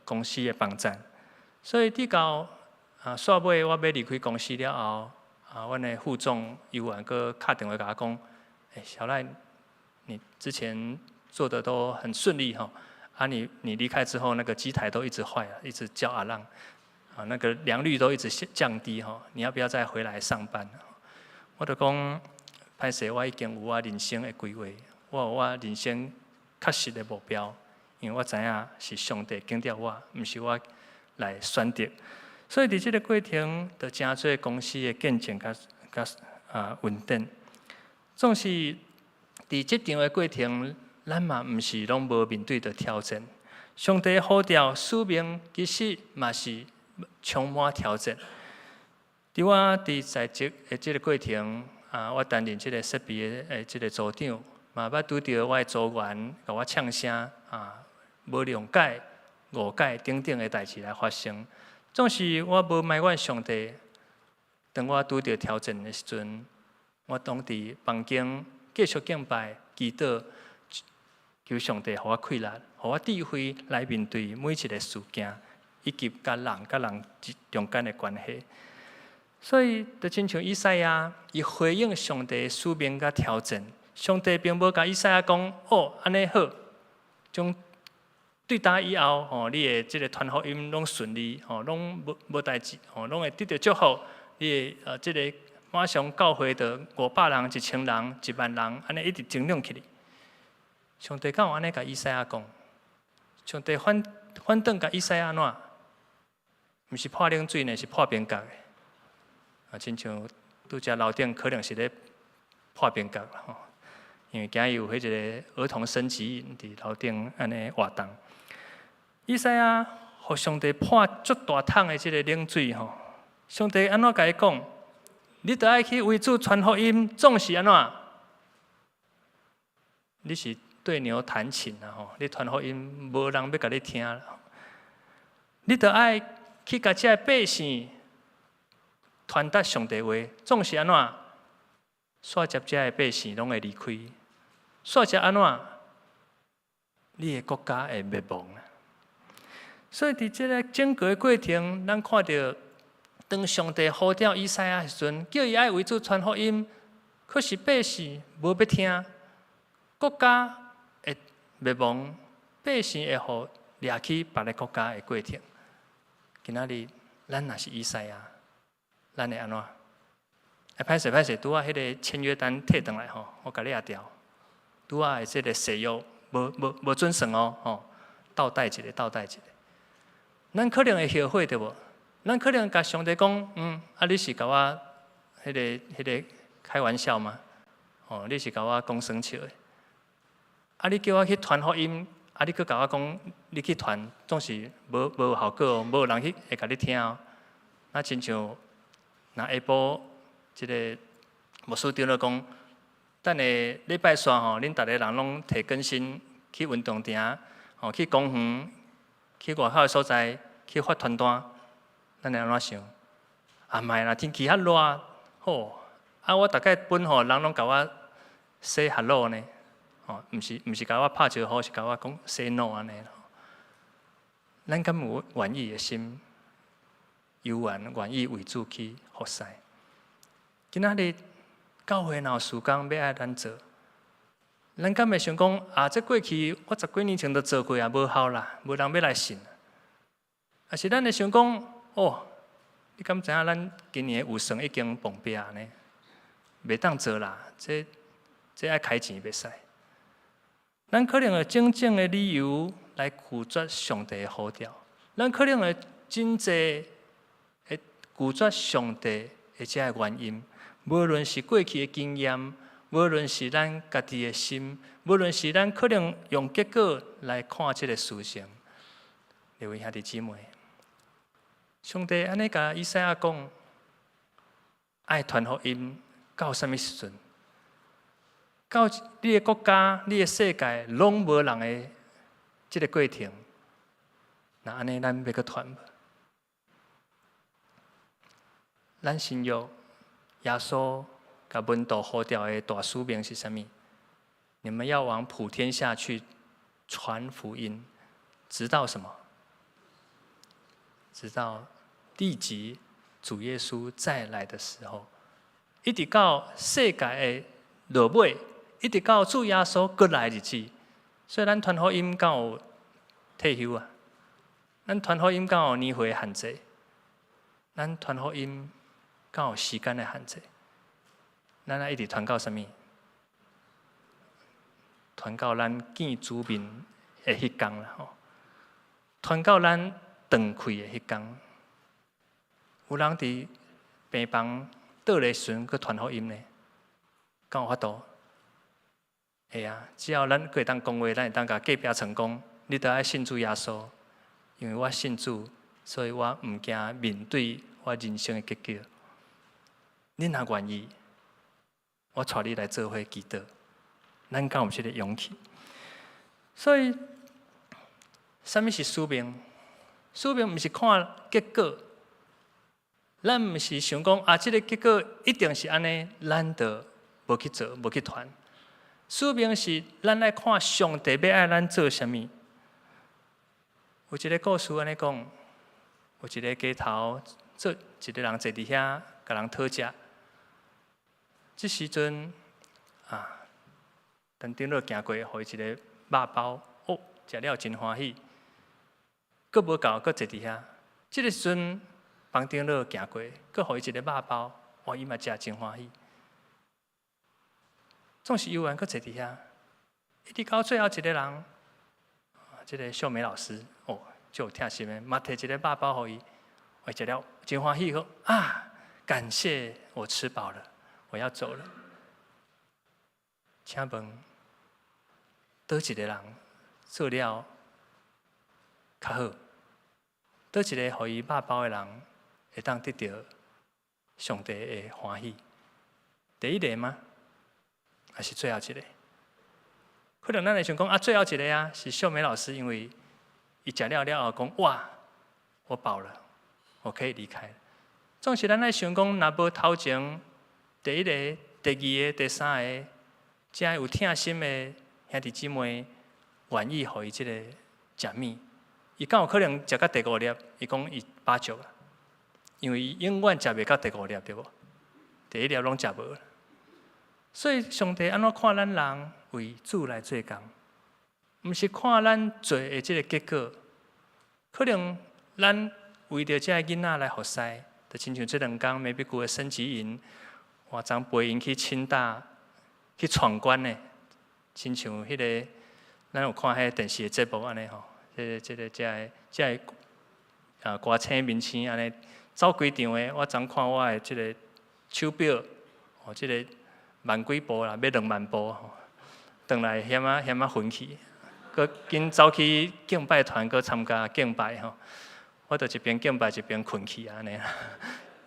公司的幫贊。所以直到煞尾我欲離開公司了後，阮的副總猶原閣敲電話共我講：欸，小賴，你之前做得都很順利吼，你離開之後，那個機台都一直壞，一直叫 alarm，那個良率都一直降低吼，你要不要再回來上班？我就講，歹勢，我已經有我人生的規劃，我有我人生確實的目標，因為我知影是上帝揀著我，毋是我來選擇。所以佇這个過程，就成做公司的見證佮佮穩定。總是佇職場的過程，咱嘛毋是攏無面對著挑戰。上帝呼召使命，其實嘛是充滿挑戰。佇我佇在職的這个過程，我擔任這个設備的這个組長，嘛捌拄著我的組員共我嗆聲，無諒解、誤解等等的代誌來發生。總是我無埋怨上帝，當我拄著挑戰的時陣，我攏佇房間繼續敬拜、祈禱，求上帝予我氣力，予我智慧來面對每一个事件，以及佮人佮人中間的關係。所以，就親像以賽亞，伊回應上帝使命佮挑戰，上帝並無共以賽亞講：哦，按呢好，將對今以後，吼，你的這个傳福音攏順利，吼，攏無無代誌，吼，攏會得著祝福。你的這个馬上教會的500人、1000人、1萬人，按呢一直增長起來。上帝敢有按呢共以賽亞講？上帝反反轉共以賽亞按怎？毋是潑冷水呢，是破冰角的。親像拄才樓頂可能是咧破冰角啦吼，因為今日有彼一个兒童升旗佇樓頂按呢活動。以賽亞予上帝潑足大桶的這个冷水吼，上帝按怎共伊講？你著愛去為主傳福音，總是按怎？你是對牛彈琴啊吼！你傳福音無人欲共你聽啦。你著愛去共這个百姓傳達上帝話，總是按怎？煞接這个百姓攏會離開，煞接按怎？你的國家會滅亡啊！所以佇這个整個的過程，咱看著當上帝呼召以賽亞時陣，叫伊愛為主傳福音，可是百姓無欲聽，國家會滅亡，百姓會予掠去別个國家的過程。今仔日咱若是以賽亞，咱會按怎？欸，歹勢歹勢，拄仔彼个簽約單提轉來吼，我共你也調。拄仔的這个誓約無無無準算哦，吼，倒帶一个，倒帶一个。咱可能會後悔對無？咱可能共上帝講，你是共我彼个彼个開玩笑嗎？哦，你是共我講耍笑的？你叫我去傳福音，你閣共我講，你去傳總是無無效果哦，無人去會共你聽哦。那親像若下晡這个牧師長老講，等下禮拜四吼，恁逐个人攏提更新去運動場，吼去公園，去外口的所在去發傳單，咱會按怎想？莫啦，天氣較熱，吼，我逐擺分吼，人攏共我 say hello 呢，吼，毋是毋是共我拍招呼，是共我講 say no 按呢。咱敢有願意的心，猶原願意為主去服侍？今仔日教會若有事工欲愛咱做，咱敢會想講啊？這過去我十幾年前就做過啊，無效啦，無人欲來信。抑是咱會想講，哦，你敢知影咱今年的預算已經崩壁呢？袂當做啦，這這愛開錢袂使。咱可能會種種的理由來拒絕上帝的呼召，咱可能會真濟會拒絕上帝的這个原因。無論是過去的經驗，無論是咱家己的心，無論是咱可能用結果來看這个事情。各位兄弟姊妹，上帝按呢共以賽亞講，愛傳福音到啥物時陣？到你的國家、你的世界攏無人的這个過程，那按呢咱欲閣傳無？咱新約耶穌共門徒呼召的大使命是啥物？你們要往普天下去傳福音，直到什麼？直到地極主耶穌再來的時候，一直到世界的落尾，一直到主耶穌閣來日子。所以咱傳福音敢有退休啊？咱傳福音敢有年歲限制？咱傳福音敢有時間的限制？咱愛一直傳到啥物？傳到咱見主面的彼工啦吼！傳到咱斷氣的彼工。有人佇病房倒的時陣，閣傳福音呢？敢有法度？會啊！只要咱閣會當講話，咱會當共隔壁床講，你著愛信主耶穌，因為我信主，所以我毋驚面對我人生的結局。你若願意，我帶你來做伙祈禱。咱敢有這個勇氣？所以，啥物是使命？使命毋是看結果，咱毋是想講啊，這個結果一定是按呢，咱就無去做，無去傳。使命是咱愛看上帝欲愛咱做啥物。有一個故事按呢講，有一個街頭做一個人坐佇遐，共人討食。這時陣啊，陳長老行過，予伊一個肉包，哦，食了真歡喜。閣無夠，閣坐佇遐。這個時陣，房長老行過，閣予伊一個肉包，哇，伊嘛食真歡喜。總是猶原閣坐佇遐，一直到最後一個人，這個秀美老師，哦，足有疼心的，嘛提一個肉包予伊，伊食了真歡喜，講啊，感謝我吃飽了，我要走了。請問，佗一個人做了較好？佗一個予伊肉包的人會當得著上帝的歡喜？第一個嗎？還是最後一個？可能咱會想講啊，最後一個啊，是秀美老師，因為伊食了了後講哇，我飽了，我可以離開。總是咱愛想講，若無頭前第一個、第二個、第三個，遮有疼心的兄弟姊妹願意予伊這個食物，伊敢有可能食到第五粒？伊講伊飽足啊，因為伊永遠食袂到第五粒，對無？第一粒攏食無。所以上帝按怎看咱人為主來做工，毋是看咱做的這個結果。可能咱為著這个囡仔來服侍，就親像這兩工美比谷的升級營，我昨陪𪜶去清大去闖關呢，親像彼個咱有看彼個電視的節目按呢吼，這個歌星明星按呢走規場的，我昨看我的這個手錶，哦，這個萬幾步啦，欲2萬步吼，轉來遐仔遐仔昏去，閣緊走去敬拜團，閣參加敬拜吼，我就一邊敬拜一邊睏去按呢，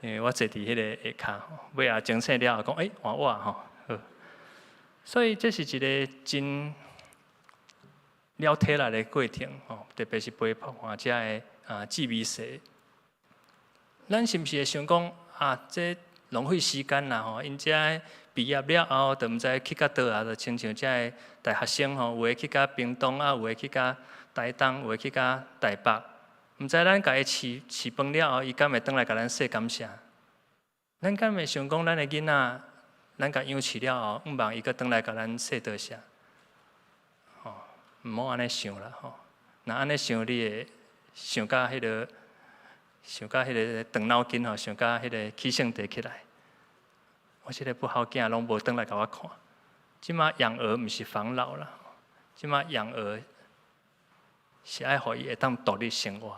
因為我坐佇彼個下跤，尾仔清醒了後講，欸，換我吼，好。所以這是一個真了體力的過程吼，特別是陪伴遮的志美生。咱是毋是會想講啊？這浪費時間啦吼！𪜶遮畢業了後，就毋知去到佗啊，就親像遮的大學生吼，有的去到屏東啊，有的去到台東，有的去到台北。毋知咱共伊飼飼飯了後，伊敢會轉來共咱說感謝？咱敢會想講，咱的囡仔，咱共養飼了後，向望伊閣轉來共咱說多謝？吼，毋好按呢想啦吼！若按呢想，你會想甲彼个，想甲彼个斷腦筋吼，想甲彼个起性地起來。我這個不好囝攏無轉來共我看。這馬養兒毋是防老啦，這馬養兒是愛予伊會當獨立生活。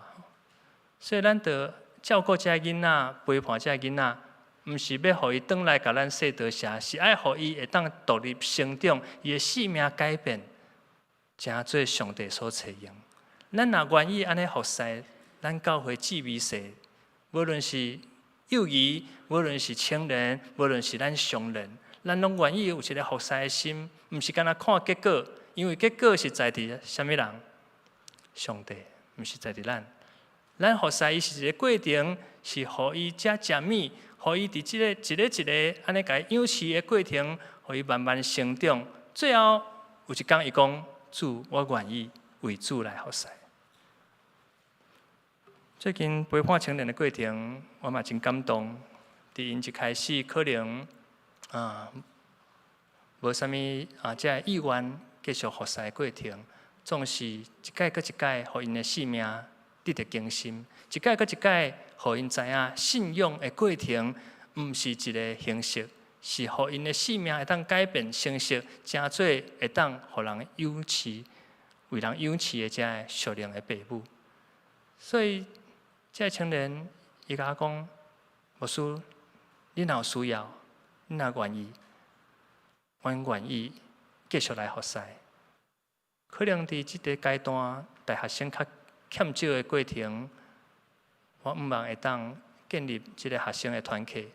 所以咱著照顧這个囡仔，陪伴這個囡仔，毋是欲予伊轉來共咱說多謝，是愛予伊會當獨立成長，伊的性命改變，成做上帝所採用。咱若願意按呢服侍，咱教會志美社，無論是幼兒，無論是青年，無論是咱常人，咱攏願意有一個服侍的心，毋是干焦看結果，因為結果是在佇啥物人？上帝，毋是在佇咱。咱服侍伊是一個過程，是予伊遮食物，予伊佇這個一個一個按呢共伊養飼的過程，予伊慢慢成長。最後，有一工伊講：主，我願意為主來服侍。最近陪伴青年的過程，我嘛真感動。佇𪜶一開始可能啊無啥物啊，這个意願繼續服侍的過程，總是一擺閣一擺，予𪜶的生命得著更新；一擺閣一擺，予𪜶知影信仰的過程，毋是一个形式，是予𪜶的生命會當改變成熟，成做會當予人仰視、為人仰視的這个屬靈的爸母。所以，這个青年伊共我講：牧師，你若有需要，你若願意，阮願意繼續來服侍。可能佇這个階段，大學生較欠少的過程，我向望會當建立這個學生的團契。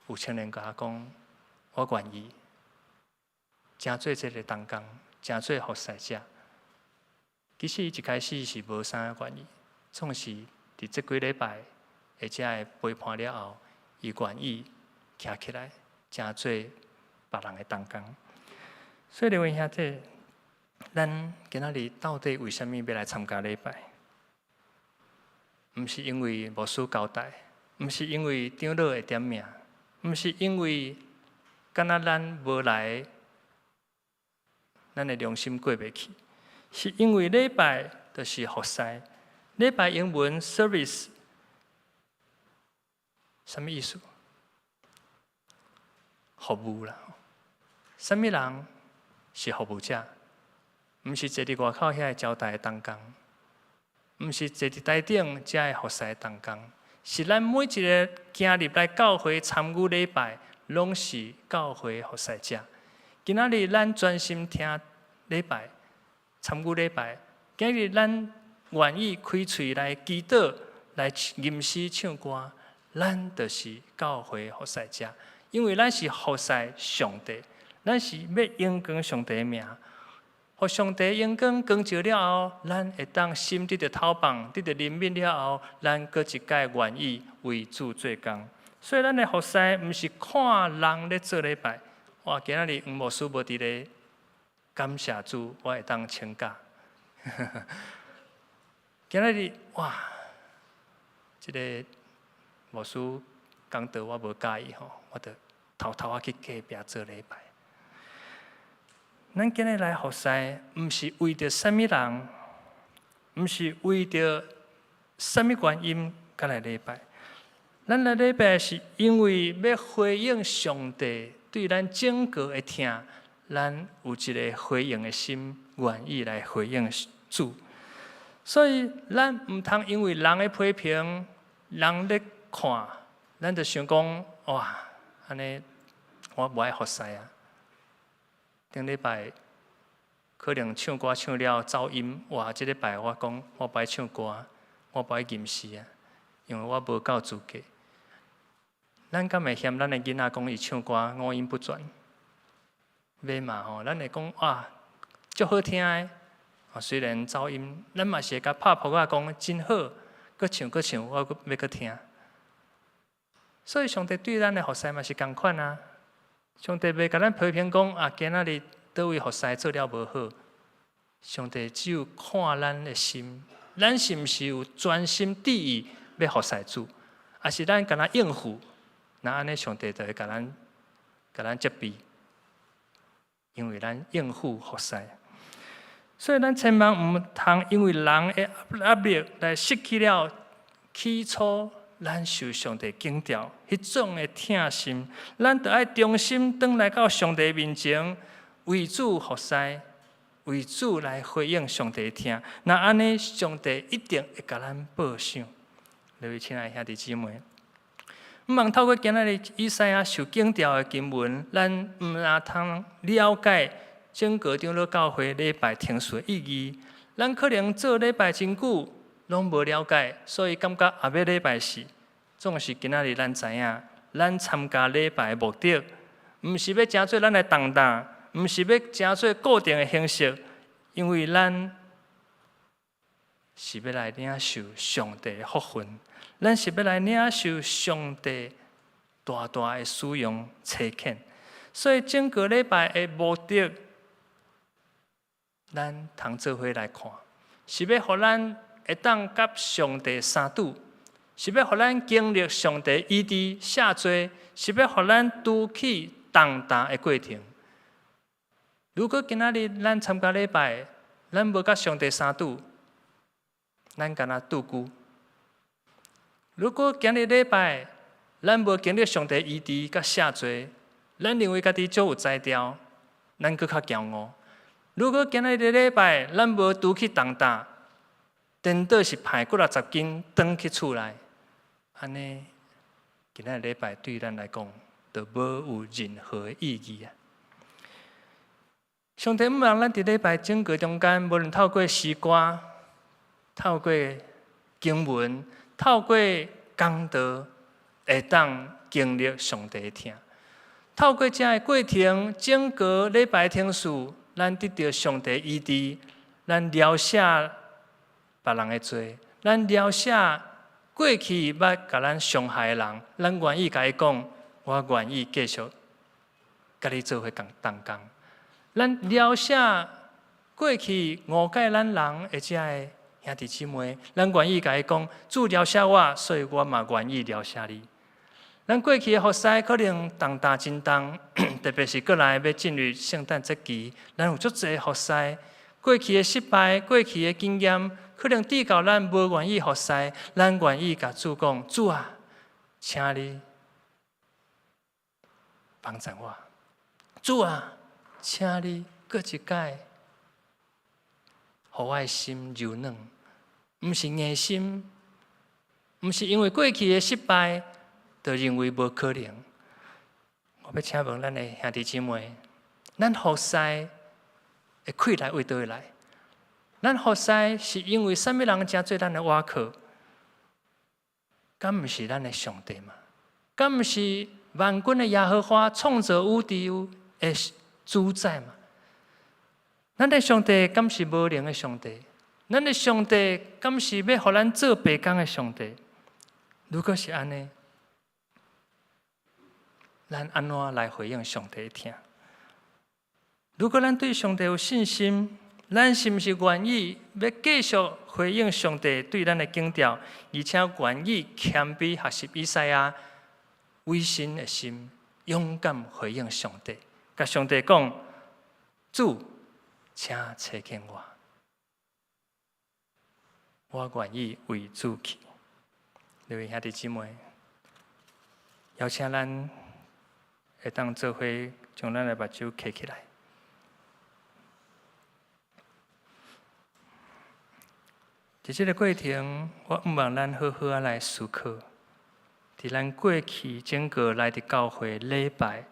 有青年共我講，我願意，成做這个同工，成做服侍者。其實伊一開始是無啥願意，總是佇這幾禮拜的這个陪伴了後，伊願意徛起來，成做別人的同工。所以，各位兄弟，咱今仔日到底為啥物欲來參加禮拜？毋是因為牧師交代，毋是因為長老會點名，毋是因為敢若咱無來，咱的良心過袂去，是因為禮拜就是服侍。禮拜英文 service 啥物意思？服務啦。啥物人是服務者？毋是坐佇外口遐个招待的同工，毋是坐佇台頂遮个服侍的同工，是咱每一个行入來教會參與禮拜，攏是教會服侍者。今仔日咱專心聽禮拜，參與禮拜。今日咱願意開喙來祈禱、來吟詩唱歌，咱就是教會服侍者。因為咱是服侍上帝，咱是欲榮光上帝的名。予上帝榮光光照了後，咱會當心得著透放，得著憐憫了後，咱閣一擺願意為主做工。所以咱的服侍毋是看人咧做禮拜。哇！今仔日黃牧師無佇咧，感謝主，我會當請假。今仔日哇，這个牧師講道我無佮意吼，我就偷偷仔去隔壁做禮拜。咱今日來服侍，毋是為著啥物人，毋是為著啥物原因才來禮拜。咱來禮拜是因為欲回應上帝對咱整個的疼，咱有一个回應的心，願意來回應主。所以咱毋通因為人的批評，人咧看，咱就想講哇，按呢我無愛服侍啊。頂禮拜可能唱歌唱了走音，哇！這禮拜我講我無愛唱歌，我無愛吟詩啊，因為我無夠資格。咱敢會嫌咱的囡仔講伊唱歌五音不全？袂嘛吼，咱會講哇，足好聽的。啊，雖然走音，咱嘛是會共拍噗仔講真好，閣唱閣唱，我閣欲閣聽。所以上帝對咱的服侍嘛是仝款啊。上帝袂共咱批評講啊，今仔日佗位服侍做了無好。上帝只有看咱的心，咱是毋是有專心致意欲服侍主，抑是咱干焦應付？若按呢，上帝就會共咱責備，因為咱應付服侍。所以咱千萬毋通因為人的壓力來失去了起初咱受上帝揀召彼種的疼心。咱著愛忠心轉來到上帝面前，為主服侍，為主來回應上帝的疼。若按呢，上帝一定會共咱報賞。各位親愛兄弟姊妹，向望透過今仔日以賽亞受揀召的經文，咱毋但通了解整個長老教會禮拜程序的意義。咱可能做禮拜真久，攏無了解，所以感覺後欲禮拜四，總是今仔日咱知影，咱參加禮拜的目的，毋是欲成做咱的重擔，毋是欲成做固定的形式，因為咱是欲來領受上帝的福分，咱是欲來領受上帝大大的使用差遣，所以整個禮拜的目的，咱通做伙來看，是欲予咱會當佮上帝相拄，是欲予咱經歷上帝醫治赦罪，是欲予咱除去重擔的過程。如果今仔日咱參加禮拜，咱無佮上帝相拄，咱敢若拄龜。如果今日禮拜，咱無經歷上帝醫治佮赦罪，咱認為家己足有才調，咱閣較驕傲。如果今日禮拜，咱無除去重擔，顛倒是派幾若十斤轉去厝內，按呢，今仔日禮拜對咱來講，就無有任何意義啊！上帝向望咱佇禮拜整個中間，無論透過詩歌、透過經文、透過講道，會當經歷上帝的疼。透過這个過程，整個禮拜程序，咱得著上帝醫治，咱饒赦別人的罪，咱饒赦過去捌共咱傷害的人，咱願意共伊講，我願意繼續佮你做伙共同工。咱饒赦過去誤解咱人的這个兄弟姊妹，咱願意共伊講，主饒赦我，所以我嘛願意饒赦你。咱過去的服侍可能重擔真重，特別是過來欲進入聖誕節期，咱有足濟服侍過去的失敗、過去的經驗，可能致到咱無願意服侍，咱願意共主講：主啊，請你幫助我。主啊，請你閣一擺，予我的心柔軟，毋是硬心，毋是因為過去的失敗，就認為無可能。我欲請問咱的兄弟姊妹，咱服侍的氣力為佗位來？咱服侍是因為啥物人成做咱的倚靠？敢毋是咱的上帝嗎？敢毋是萬軍的耶和華創造宇宙的主宰嗎？咱的上帝敢是無能的上帝？咱的上帝敢是欲予咱做白工的上帝？如果是按呢，咱按怎來回應上帝的疼？如果咱對上帝有信心，咱是毋是願意欲繼續回應上帝對咱的警召，而且願意謙卑學習以賽亞委身的心，勇敢回應上帝，共上帝講：主，請差遣我，我願意為主去。各位兄弟姊妹，邀請咱會當做伙將咱的目睭閉起來。佇這个過程，我向望咱好好仔來思考，佇咱過去整個來佇教會禮拜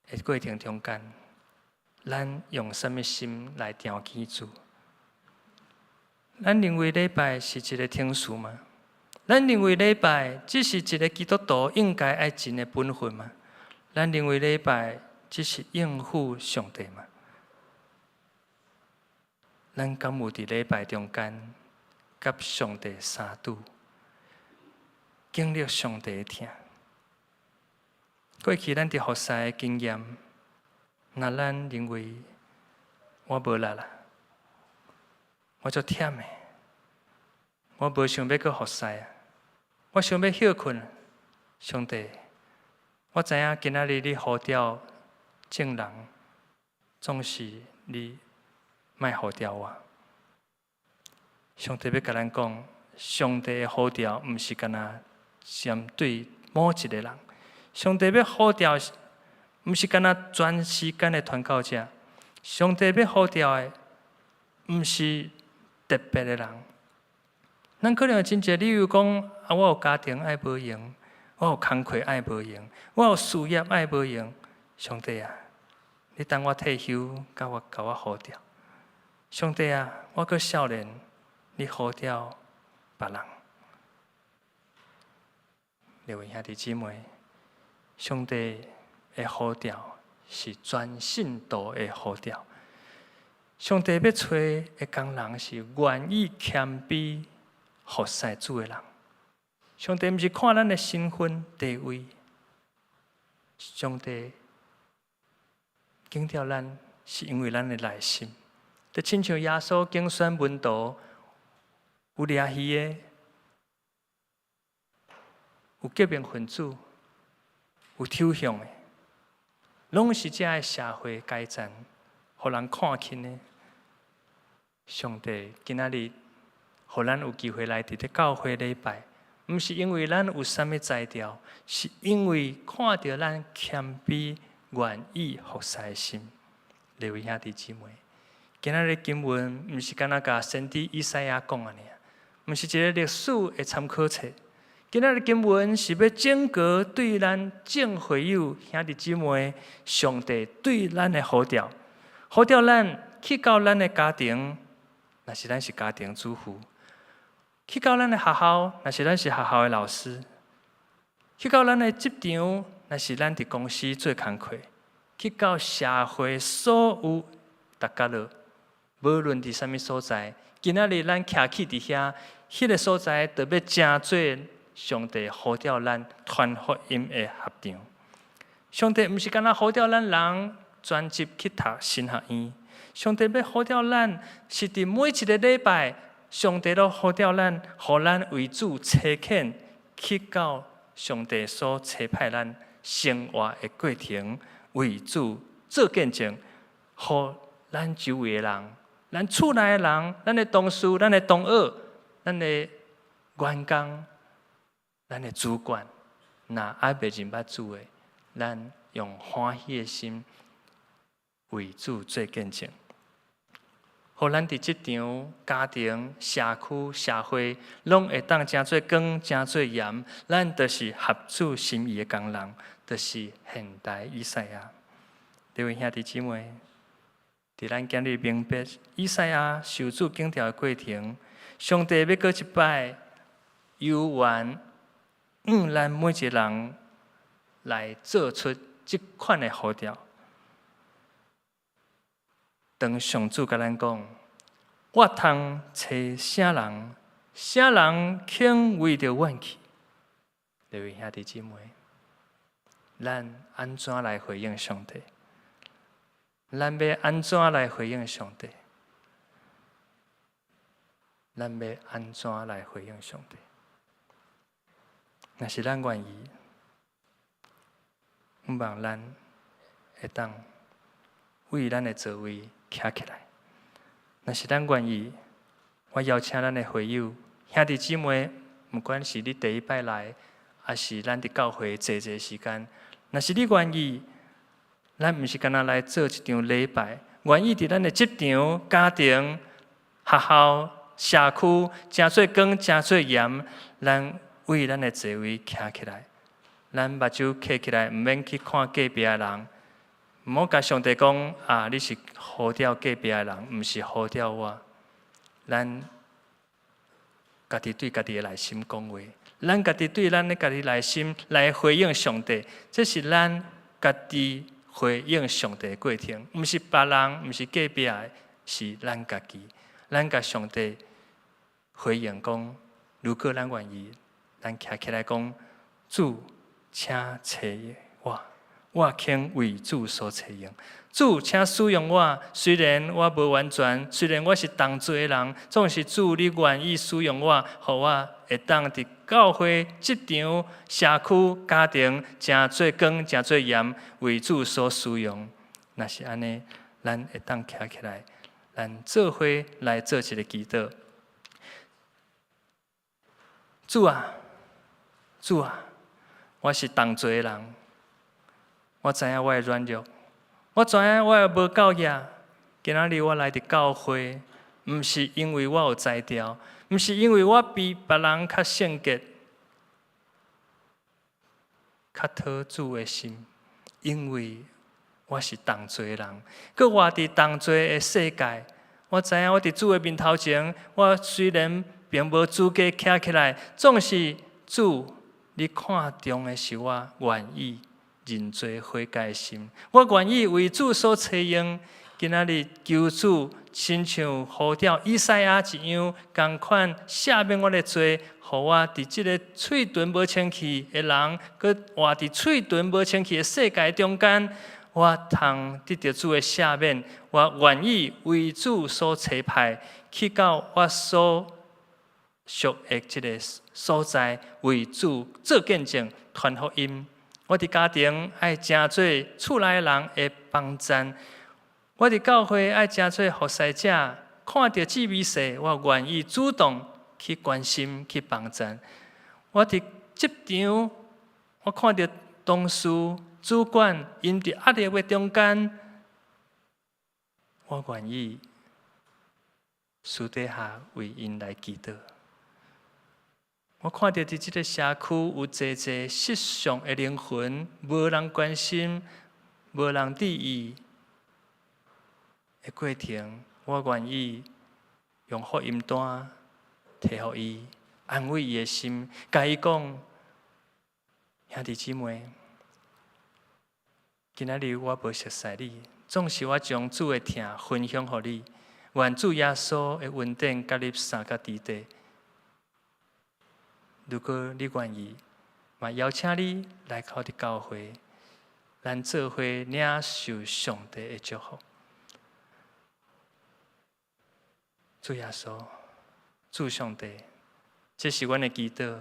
的過程中間，咱用啥物心來朝見主？咱認為禮拜是一個程序嗎？咱認為禮拜只是一個基督徒應該愛盡的本分嗎？咱認為禮拜只是應付上帝嗎？咱敢有佇禮拜中間，佮上帝相拄，經歷上帝的疼？過去咱佇服侍的經驗，若咱認為我無力啦，我足忝的，我無想欲閣服侍啊，我想欲歇睏。上帝，我知影今仔日你呼召眾人，總是你莫呼召我。上帝欲共咱講，上帝的呼召毋是干焦針對某一個人，上帝欲呼召，毋是干焦全時間的傳教者，上帝欲呼召的，毋是特別的人。咱可能有真濟理由講，啊，我有家庭愛無閒，我有工課愛無閒，我有事業愛無閒。上帝啊，你等我退休，共我呼召。上帝啊，我閣少年，你呼召別人。各位兄弟姊妹，上帝的呼召是全信徒的呼召。上帝欲揣的工人是願意謙卑服侍主的人。上帝毋是看咱的身份地位，上帝強調咱是因為咱的內心。就親像耶穌揀選門徒，有掠魚的，有革命分子，有抽象的，攏是這个社會階層，予人看輕的。上帝今仔日，予咱有機會來佇咧教會禮拜，毋是因為咱有啥物才調，是因為看著咱謙卑、願意服侍的心。各位兄弟姊妹，今仔日經文毋是干焦共先知以賽亞講按呢，毋是一个歷史的參考冊。今仔日經文是欲警告對咱眾會友兄弟姊妹，上帝對咱的呼召，呼召咱去到咱的家庭，若是咱是家庭主婦；去到咱的學校，若是咱是學校的老師；去到咱的職場，若是咱佇公司做工課；去到社會所有逐角落，無論佇啥物所在，今仔日咱徛起佇遐，彼个所在就欲成做上帝呼召咱傳福音的合場。上帝毋是干焦呼召咱人專職去讀神學院，上帝欲呼召咱，是佇每一个禮拜，上帝都呼召咱，予咱為主差遣去到上帝所差派咱生活的過程，為主做見證，予咱周圍的人、咱厝內的人、咱的同事、咱的同學、咱的員工、咱的主管，若猶未認捌主的，咱用歡喜的心為主做見證，予咱佇職場、家庭、社區、社會，攏會當成做光、成做鹽。咱就是合主心意的工人，就是現代以賽亞。各位兄弟姊妹，佇咱今日明白以賽亞受主警召的過程，上帝欲閣一擺猶原向咱每一個人來做出這款的呼召。當上主共咱講，我通揣啥人，啥人肯為著阮去？各位兄弟姊妹，咱按怎來回應上帝？咱欲按怎來回應上帝？咱欲按怎來回應上帝？若是咱願意，向望咱會當為咱的座位徛起來。若是咱願意，我邀請咱的會友兄弟姊妹，毋管是你第一擺來，抑是咱佇教會濟濟時間，若是你願意，咱毋是干焦來做一場禮拜，願意佇咱的職場、家庭、學校、社區，成做光、成做鹽，咱為咱的座位徛起來，咱目睭瞌起來，毋免去看隔壁的人，毋好共上帝講啊！你是呼召隔壁的人，毋是呼召我。咱家己對家己的內心講話，咱家己對咱的家己內心來回應上帝，這是咱家己回應上帝的過程，毋是別人，毋是隔壁的，是咱家己。咱共上帝回應講，如果咱願意，咱徛起來講，主，請揣我，我肯為主所差用。主，請使用我，雖然我無完全，雖然我是同罪的人，總是主你願意使用我，予我會當佇教會、職場、社區、家庭，成做光、成做鹽，為主所使用。若是按呢，咱會當徛起來，咱做伙來做一个祈禱。主啊，主啊，我是同罪的人，我知影我的軟弱，我知影我的無夠額。今仔日我來佇教會，毋是因為我有才調，毋是因為我比別人較聖潔、較討主的心，因為我是同罪的人，閣活佇同罪的世界。我知影我佇主的面頭前，我雖然並無資格徛起來，總是主，你看重的是我願意認罪悔改的心，我願意為主所差用。今仔日求主親像呼召以賽亞一樣，仝款赦免我的罪，予我佇這个喙唇無清氣的人，閣活佇喙唇無清氣的世界中間，我通得著主的赦免，我願意為主所差派，去到我所屬的這个所在，為主做見證，傳福音。我佇家庭愛成做厝內人的幫贊，我佇教會愛成做服侍者，看著姊妹細，我願意主動去關心、去幫贊。我佇職場，我看著同事、主管，𪜶佇壓力的中間，我願意私底下為𪜶來祈禱。我看著佇這个社區有濟濟失喪的靈魂，無人關心，無人注意的過程，我願意用福音單提予伊，安慰伊的心，共伊講：兄弟姊妹，今仔日我無熟似你，總是我將主的疼分享予你，願主耶穌的恩典佮你相佮佇底。如果你願意，嘛邀請你來到佇教會，咱做伙領受上帝的祝福。主耶穌，主上帝，這是阮的祈禱，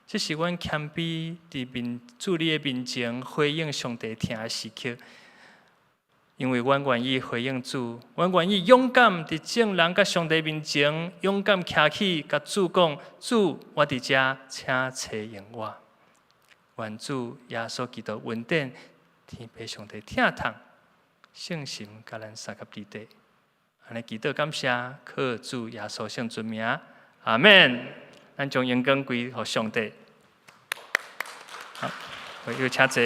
這是阮謙卑佇面主你的面前回應上帝疼的時刻。因為阮願意回應主，阮願意勇敢佇眾人佮上帝面前勇敢徛起，共主講：主，我佇遮，請差用我。願主耶穌基督恩典，天父上帝疼痛，聖神佮咱相佮佇底。按呢祈禱感謝，靠主耶穌聖尊名，阿們。咱將榮光歸予上帝。好，會友請坐。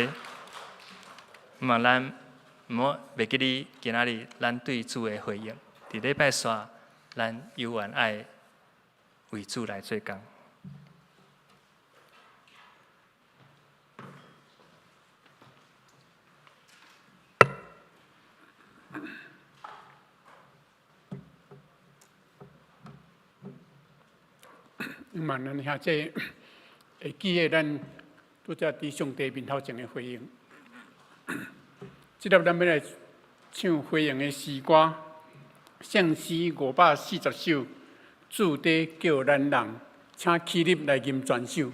嘛，咱毋好袂記得今仔日咱對主的回應。佇禮拜四，咱猶原愛為主來做工。嘛，咱兄弟會記得咱拄才佇上帝面頭前的回應。這粒咱欲來唱回應的詩歌，聖詩540首，主佇叫咱人，請起立來吟全首。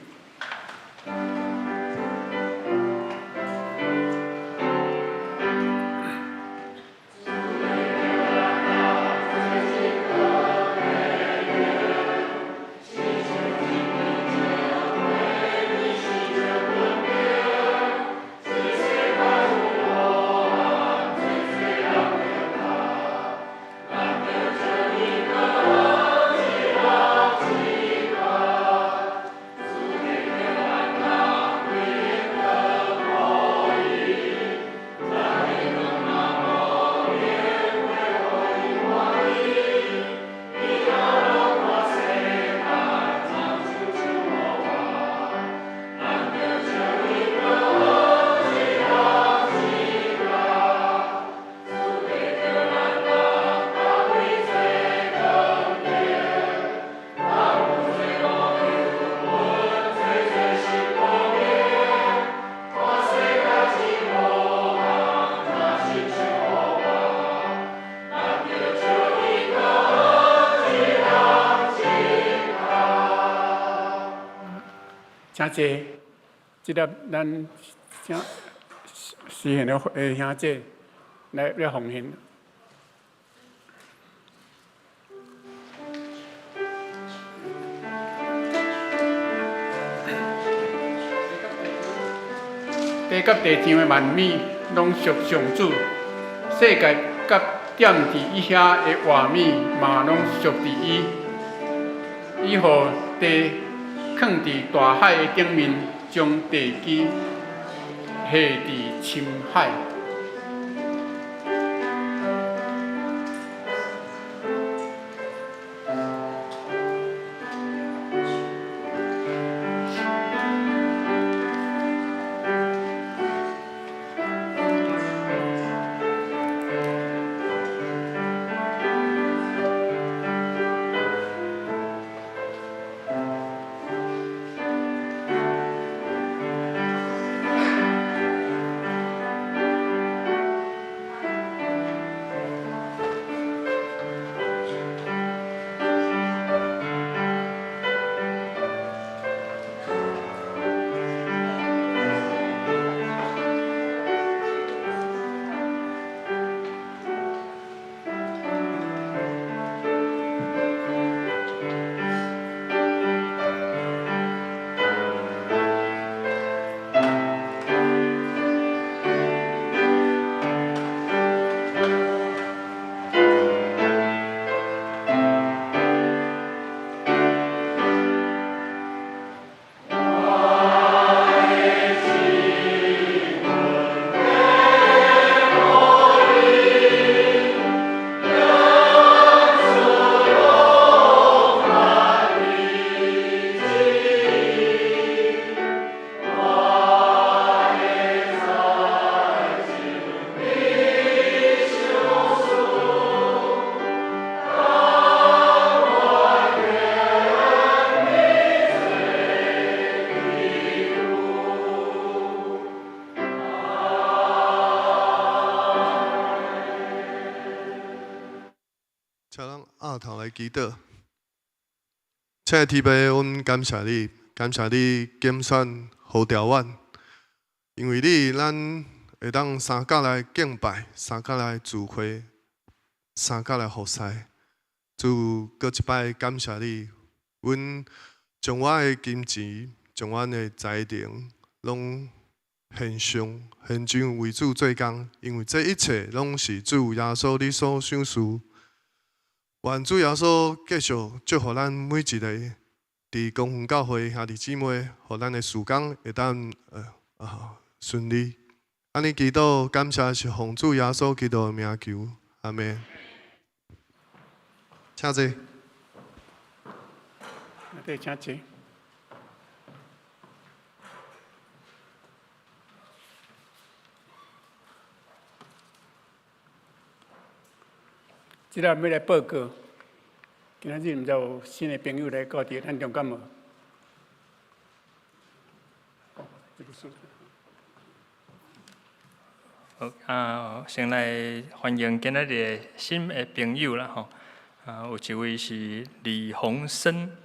請坐，這粒咱請思賢的兄姐來奉獻。地佮地上的萬物攏屬上主，世界佮踮佇伊遐的活物嘛攏屬佇伊。伊予地囥佇大海的頂面，將地基下佇深海。阿頭來祈禱。親愛的天父，阮感謝你，感謝你揀選呼召阮，因為你，咱會當三工來敬拜，三工來聚會，三工來服侍。主，閣一擺感謝你，阮將我的金錢，將阮的才能，攏獻上，獻上為主做工，因為這一切攏是主耶穌你所賞賜。願主耶穌繼續祝福咱每一個佇光復教會兄弟姊妹，予咱的事工會當順利。按呢祈禱感謝是奉主耶穌基督的名求，阿們。請坐。對，請坐。這下欲來報告，今仔日毋知有新的朋友來到佇咱中間無？好，啊，先來歡迎今仔日的新的朋友啦吼。啊，有一位是李鴻生，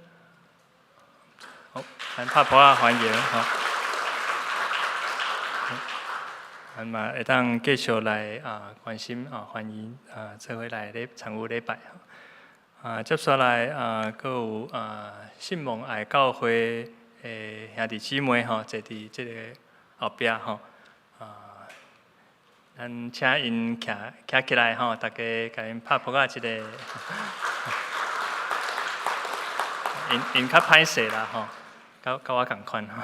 好，咱拍噗仔歡迎吼。咱嘛會當繼續來啊關心啊歡迎啊做伙來咧參與禮拜。啊，接下來啊，閣有啊信望愛教會的兄弟姊妹吼，坐佇這個後壁吼。啊，咱請𪜶徛徛起來吼，大家共𪜶拍噗仔一个。𪜶𪜶較歹勢啦吼，佮我仝款吼。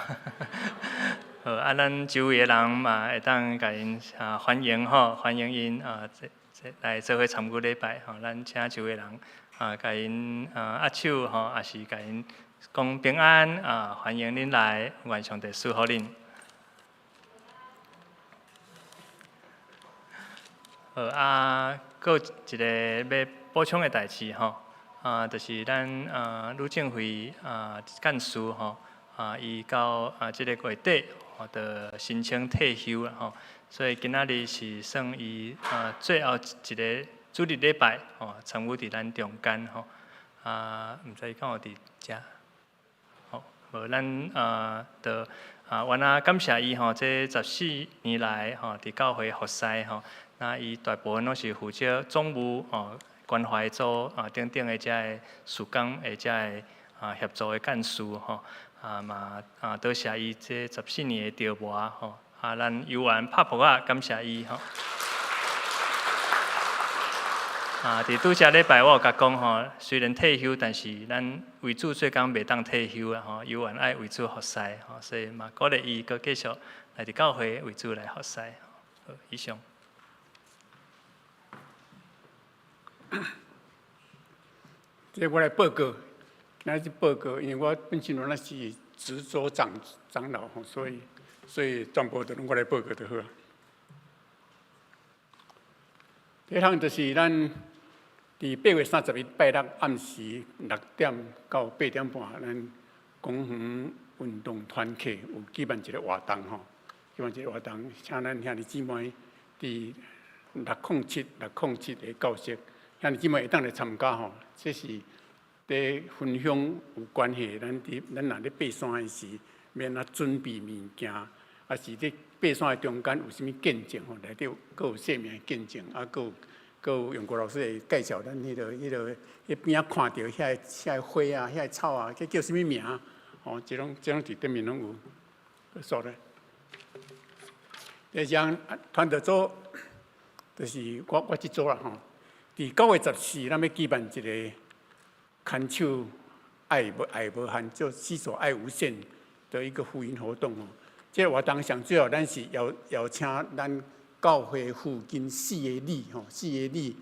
好，啊，咱周圍的人嘛會當共𪜶啊歡迎吼，歡迎𪜶啊，這這來做伙參與禮拜吼。咱請周圍人啊，共𪜶啊握手吼，抑是共𪜶講平安啊，歡迎恁來，願上帝賜福恁。好啊，閣有一个欲補充的代誌吼，啊，就是咱啊呂正輝啊幹事吼，啊，伊到啊這个月底吼，就申請退休啦吼，所以今仔日是算伊啊最後一个主日禮拜吼，參與佇咱中間吼，啊，毋知伊敢有佇遮？好，無咱啊，就啊，原來感謝伊吼，這14年來吼，佇教會服侍吼，那伊大部分攏是負責總務吼、關懷組啊等等的遮个事工的遮个啊協助的幹事吼，啊嘛啊多謝伊這十四年的勞磨吼，啊咱有緣拍噗仔感謝伊吼。啊，佇拄才禮拜我有共講吼，雖然退休，但是咱為主做工袂當退休啊吼，猶原愛為主服侍吼，所以嘛鼓勵伊閣繼續來佇教會為主來服侍。好，以上。這我來報告，今仔日報告，因為我本身原來是執桌長長老吼，所以全部都攏我來報告就好。第一項就是咱佇8月31拜六暗時6點到8點半，咱公園運動團契有舉辦一個活動吼，舉辦一個活動，請咱兄弟姊妹佇607 607的教室，兄弟姊妹會當來參加吼。這是佇分享有關係，咱佇咱若咧爬山的時，欲按怎準備物件，抑是佇爬山的中間有啥物見證吼？內底閣有姓名的見證，啊，閣有閣有永國老師會介紹咱彼个彼个彼邊仔看著遐个遐个花啊，遐个草啊，這叫啥物名？吼，這攏這攏佇頂面攏有。煞咧，第二項團隊組，就是我我這組啦吼。佇9月14，咱欲舉辦一个牽手愛無愛無限，就攜手愛無限的一個福音活動吼。這個活動上主要，咱是邀邀請咱教會附近四个里吼，四个里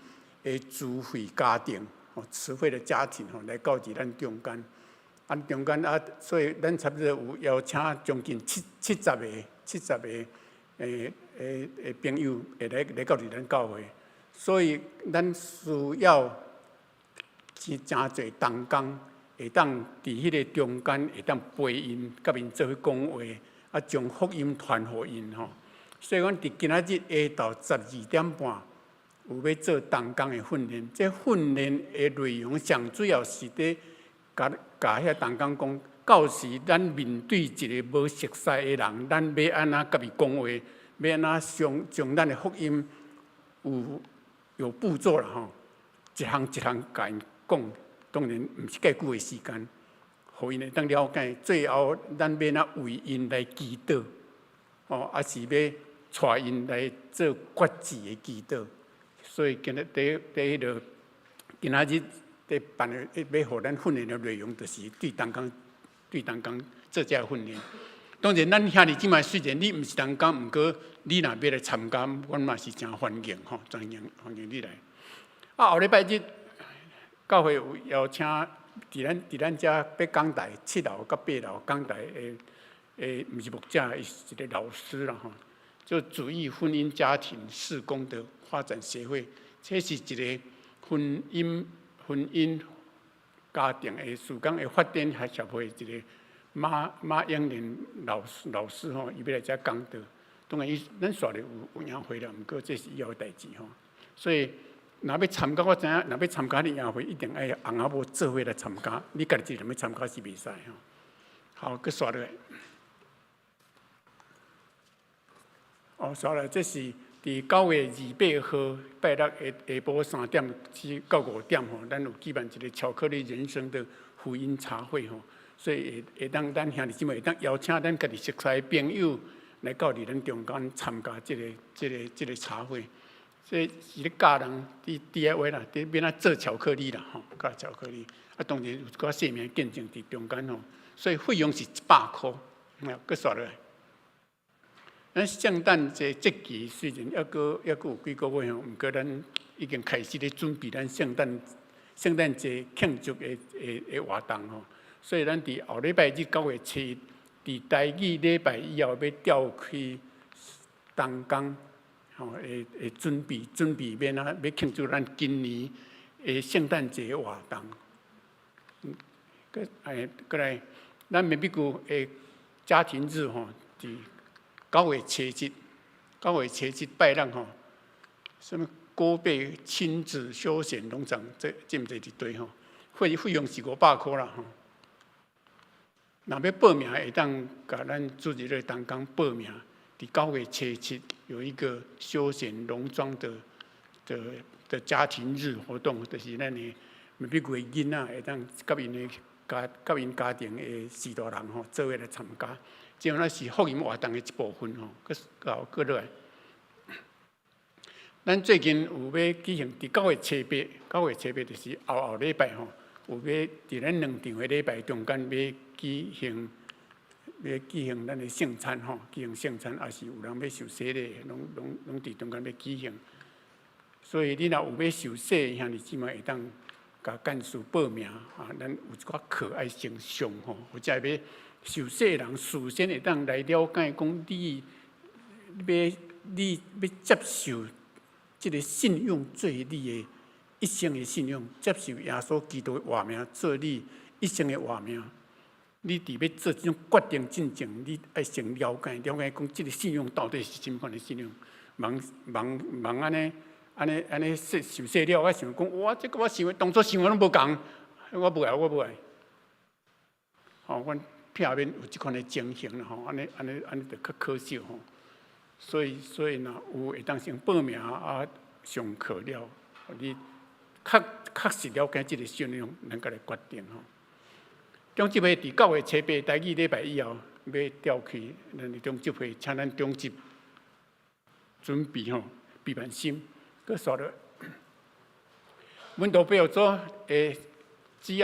的慈惠家庭吼，慈惠的家庭吼，來到佇咱中間。啊，中間啊，所以咱差不多有邀請將近七七十个、七十个誒誒誒朋友會來來到佇咱教會。所以咱需要是誠濟同工會當佇彼个中間會當陪𪜶，佮𪜶做伙講話，啊，將福音傳予𪜶吼。所以阮佇今仔日下晝12點半，有欲做同工的訓練。這訓練的內容上主要是佇共共遐同工講，到時咱面對一个無熟似的人，咱欲按怎共伊講話，欲按怎將將咱的福音有步驟啦吼，一項一項共𪜶講，當然毋是介久的時間，予𪜶會當了解。最後咱欲按怎為𪜶來祈禱，哦，抑是欲帶𪜶來做決志的祈禱。所以今日佇佇彼个今仔日佇辦的，欲予咱訓練的內容，就是對同工對同工做這個訓練。當然，咱兄弟姊妹雖然你毋是同工，毋過你若欲來參加，阮嘛是誠歡迎吼，誠歡歡迎你來。啊，後禮拜日教會有邀請佇咱遮欲講台7樓佮8樓講台的的，毋是牧者，伊是一個老師啦吼，做主義婚姻家庭事工的發展協會，這是一個婚姻家庭的事工的發展協會一個馬馬英年老師吼，伊欲來遮講道。當然，伊咱煞咧有營會啦，毋過這是以後的代誌吼。所以，若欲參加，我知影，若欲參加你營會，一定愛翁仔某做伙來參加。你家己一個人欲參加是袂使吼。好，閣煞落來。哦，煞來，這是佇9月28號拜六下下晡3點至到5點吼，咱有舉辦一個巧克力人生的福音茶會吼。所以會會當咱兄弟姊妹會當邀請咱家己熟似的朋友來到佇咱中間參加這個茶會。這是咧教人佇 DIY 啦，佇欲按怎做巧克力啦吼，教巧克力。啊，當然有一寡生命見證佇中間吼，所以費用是100箍。閣煞落來。咱聖誕節節期雖然猶閣有幾個月吼，毋過咱已經開始咧準備咱聖誕節慶祝的活動吼。所以咱佇後禮拜日9月7日，佇台語禮拜以後，欲調開同工，吼，會準備欲按怎欲慶祝咱今年的聖誕節活動。閣哎，閣來，咱美國的家庭日吼，佇9月7日，9月7日拜六吼，啥物高貝親子休閒農場，這毋知佇佗吼？費用是500箍啦吼。若欲報名，會當共咱主日的同工報名。佇9月7日有一個休閒農莊的家庭日活動，就是咱的美國的囡仔會當佮𪜶的家佮𪜶家庭的序大人吼，做伙來參加。這樣是福音活動的一部分吼，閣閣閣落來。咱最近有欲舉行佇九月初八，九月初八就是後後禮拜吼，有欲佇咱兩場的禮拜中間欲舉行，欲舉行咱的聖餐吼，舉行聖餐，抑是有人欲受洗禮，攏攏攏佇中間欲舉行。所以你若有欲受洗的兄弟姊妹，會當共幹事報名啊，咱有一寡課愛先上吼，或者欲受洗的人事先會當來了解，講你欲接受這个信仰做你的一生的信仰，接受耶穌基督的活命做你一生的活命。你佇欲做這種決定進前，你愛先了解了解，講這个信仰到底是啥物款的信仰，茫茫茫按呢按呢按呢受洗了，我想講，哇，這个我想的當初想的攏無仝，我無愛，我無愛。吼，阮避免有這款的情形啦，吼，按呢按呢按呢就較可惜吼。所以若有會當先報名啊，上課了，你確確實了解這个信仰，咱閣來決定吼。中執會佇9月7日台語禮拜以後，欲調開咱的中執會，請咱中執準備吼，備辦心，閣煞落。門徒培育組的只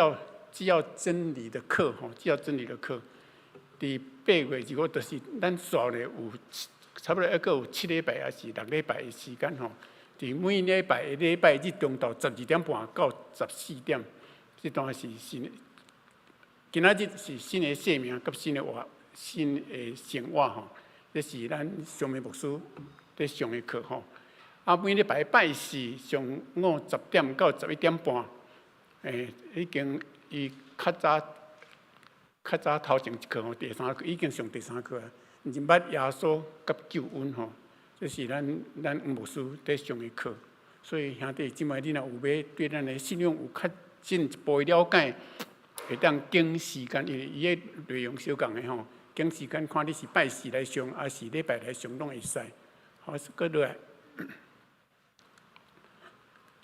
要真理的課吼，只要真理的課，佇8月25，就是咱煞咧有差不多猶閣有7禮拜抑是6禮拜的時間吼。佇每禮拜的禮拜日中晝12點半到14點，這段是新。今仔日是新的生命佮新的生活吼，這是咱上面牧師佇上的課吼。啊，每禮拜拜四上午10點到11點半，已經伊較早頭前一課吼，第三課已經上第三課啊。認捌耶穌佮救恩吼，這是咱黃牧師佇上的課。所以兄弟姊妹，你若有欲對咱的信仰有較進一步的了解，會當揀時間，因為伊的內容相仝的吼，揀時間看你是拜四來上，抑是禮拜來上，攏會使。好，閣落來，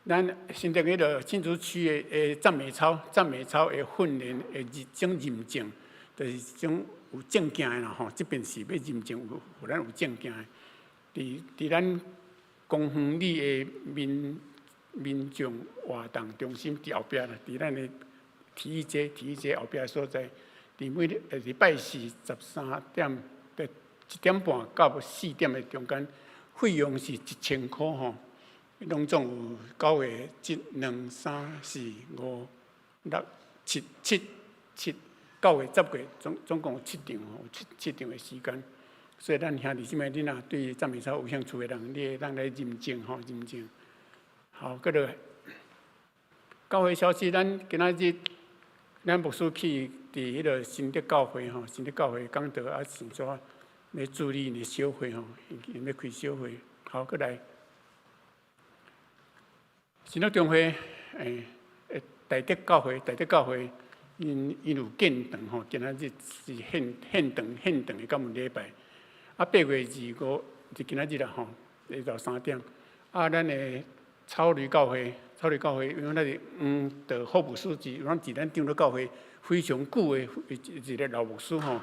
咱新竹彼个新竹區的讚美操，讚美操的訓練的一種認證，就是一種有證件的啦吼。這邊是欲認證有，予咱有證件的。佇咱公園里的民眾活動中心佇後壁啦，佇咱的體育街後壁所在，佇每日禮拜四13點的1點半到4點的中間，費用是1000箍吼。攏總有九月一、兩、三、四、五、六、七、七、七，9月、10月總共有七場吼，七場的時間。所以咱兄弟姊妹，你若對讚美操有興趣的人，你會當來認證吼，認證。好，閣落來。教會消息，咱今仔日咱牧師去佇彼个新德教會吼，新德教會講道啊，想說欲處理𪜶的小會吼，𪜶欲開小會。好，閣來。新德中會，大德教會，大德教會，𪜶有建堂吼，今仔日是現場的感恩禮拜。啊，8月25就今仔日啦吼，下晝3點。啊，咱的草驢教會，草驢教會，因為咱是黃道福牧師是，阮佇咱長老教會非常久的一個老牧師吼，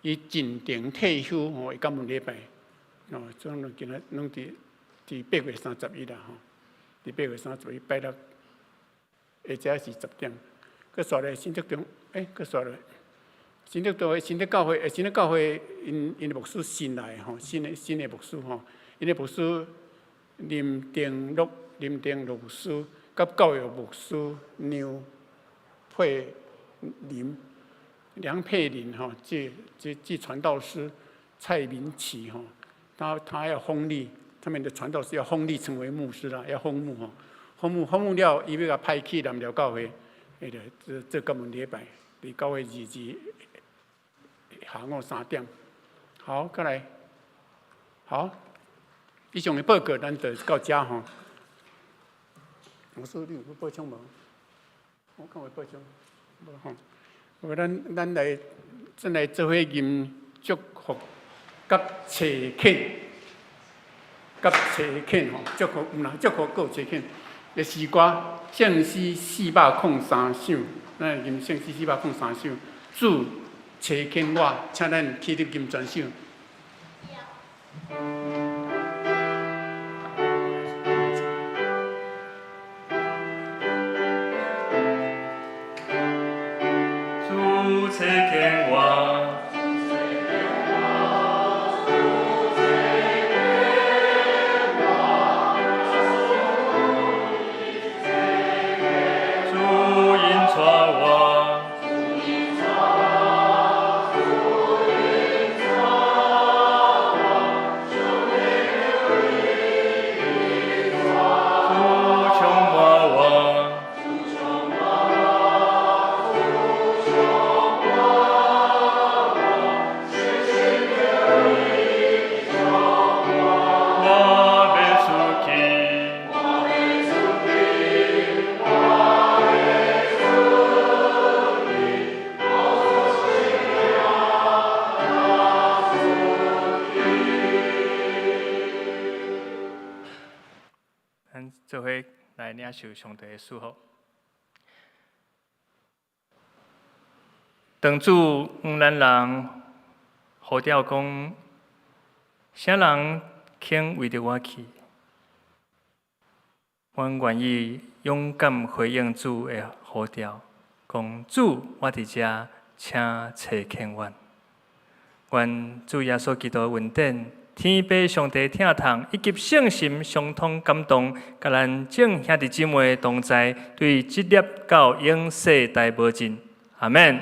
伊進前退休吼，會感恩禮拜，哦，總共今仔攏佇8月31啦吼。佇8月31拜六，下晝是10點。閣煞來新竹中，閣煞來新竹教會，新竹教會，新竹教會，𪜶的牧師新來吼，新的牧師吼，𪜶的牧師林定祿，林定祿牧師，佮教育牧師梁佩林，梁佩林吼，這傳道師蔡明啟吼，他要封立。他們的傳道士要封立成為牧師啦，要封牧吼，封牧了，伊欲共派去南寮教會，彼个做感恩禮拜，佇9月22下午3點。好，閣來，好，以上的報告咱就到遮吼。牧師，你有欲補充無？我看有補充，無吼。有咱來，先來做伙吟祝福佮差遣。佮差遣吼，祝福毋啦，祝福閣有差遣的詩歌，聖詩403首，咱吟聖詩403首，主差遣我，請咱起立吟全首。主差遣我。主引帶我。主充滿我。我欲出去。咱做伙來領受上帝的祝福。當主向咱人呼召講，啥人肯為著我去？阮願意勇敢回應主的呼召，講主，我佇遮，請差遣阮。願主耶穌基督的恩典、天父上帝疼痛以及聖神相通感動，佮咱眾兄弟姊妹同在，對這粒到永世代無盡。阿們。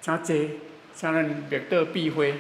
請坐，請咱默禱閉會。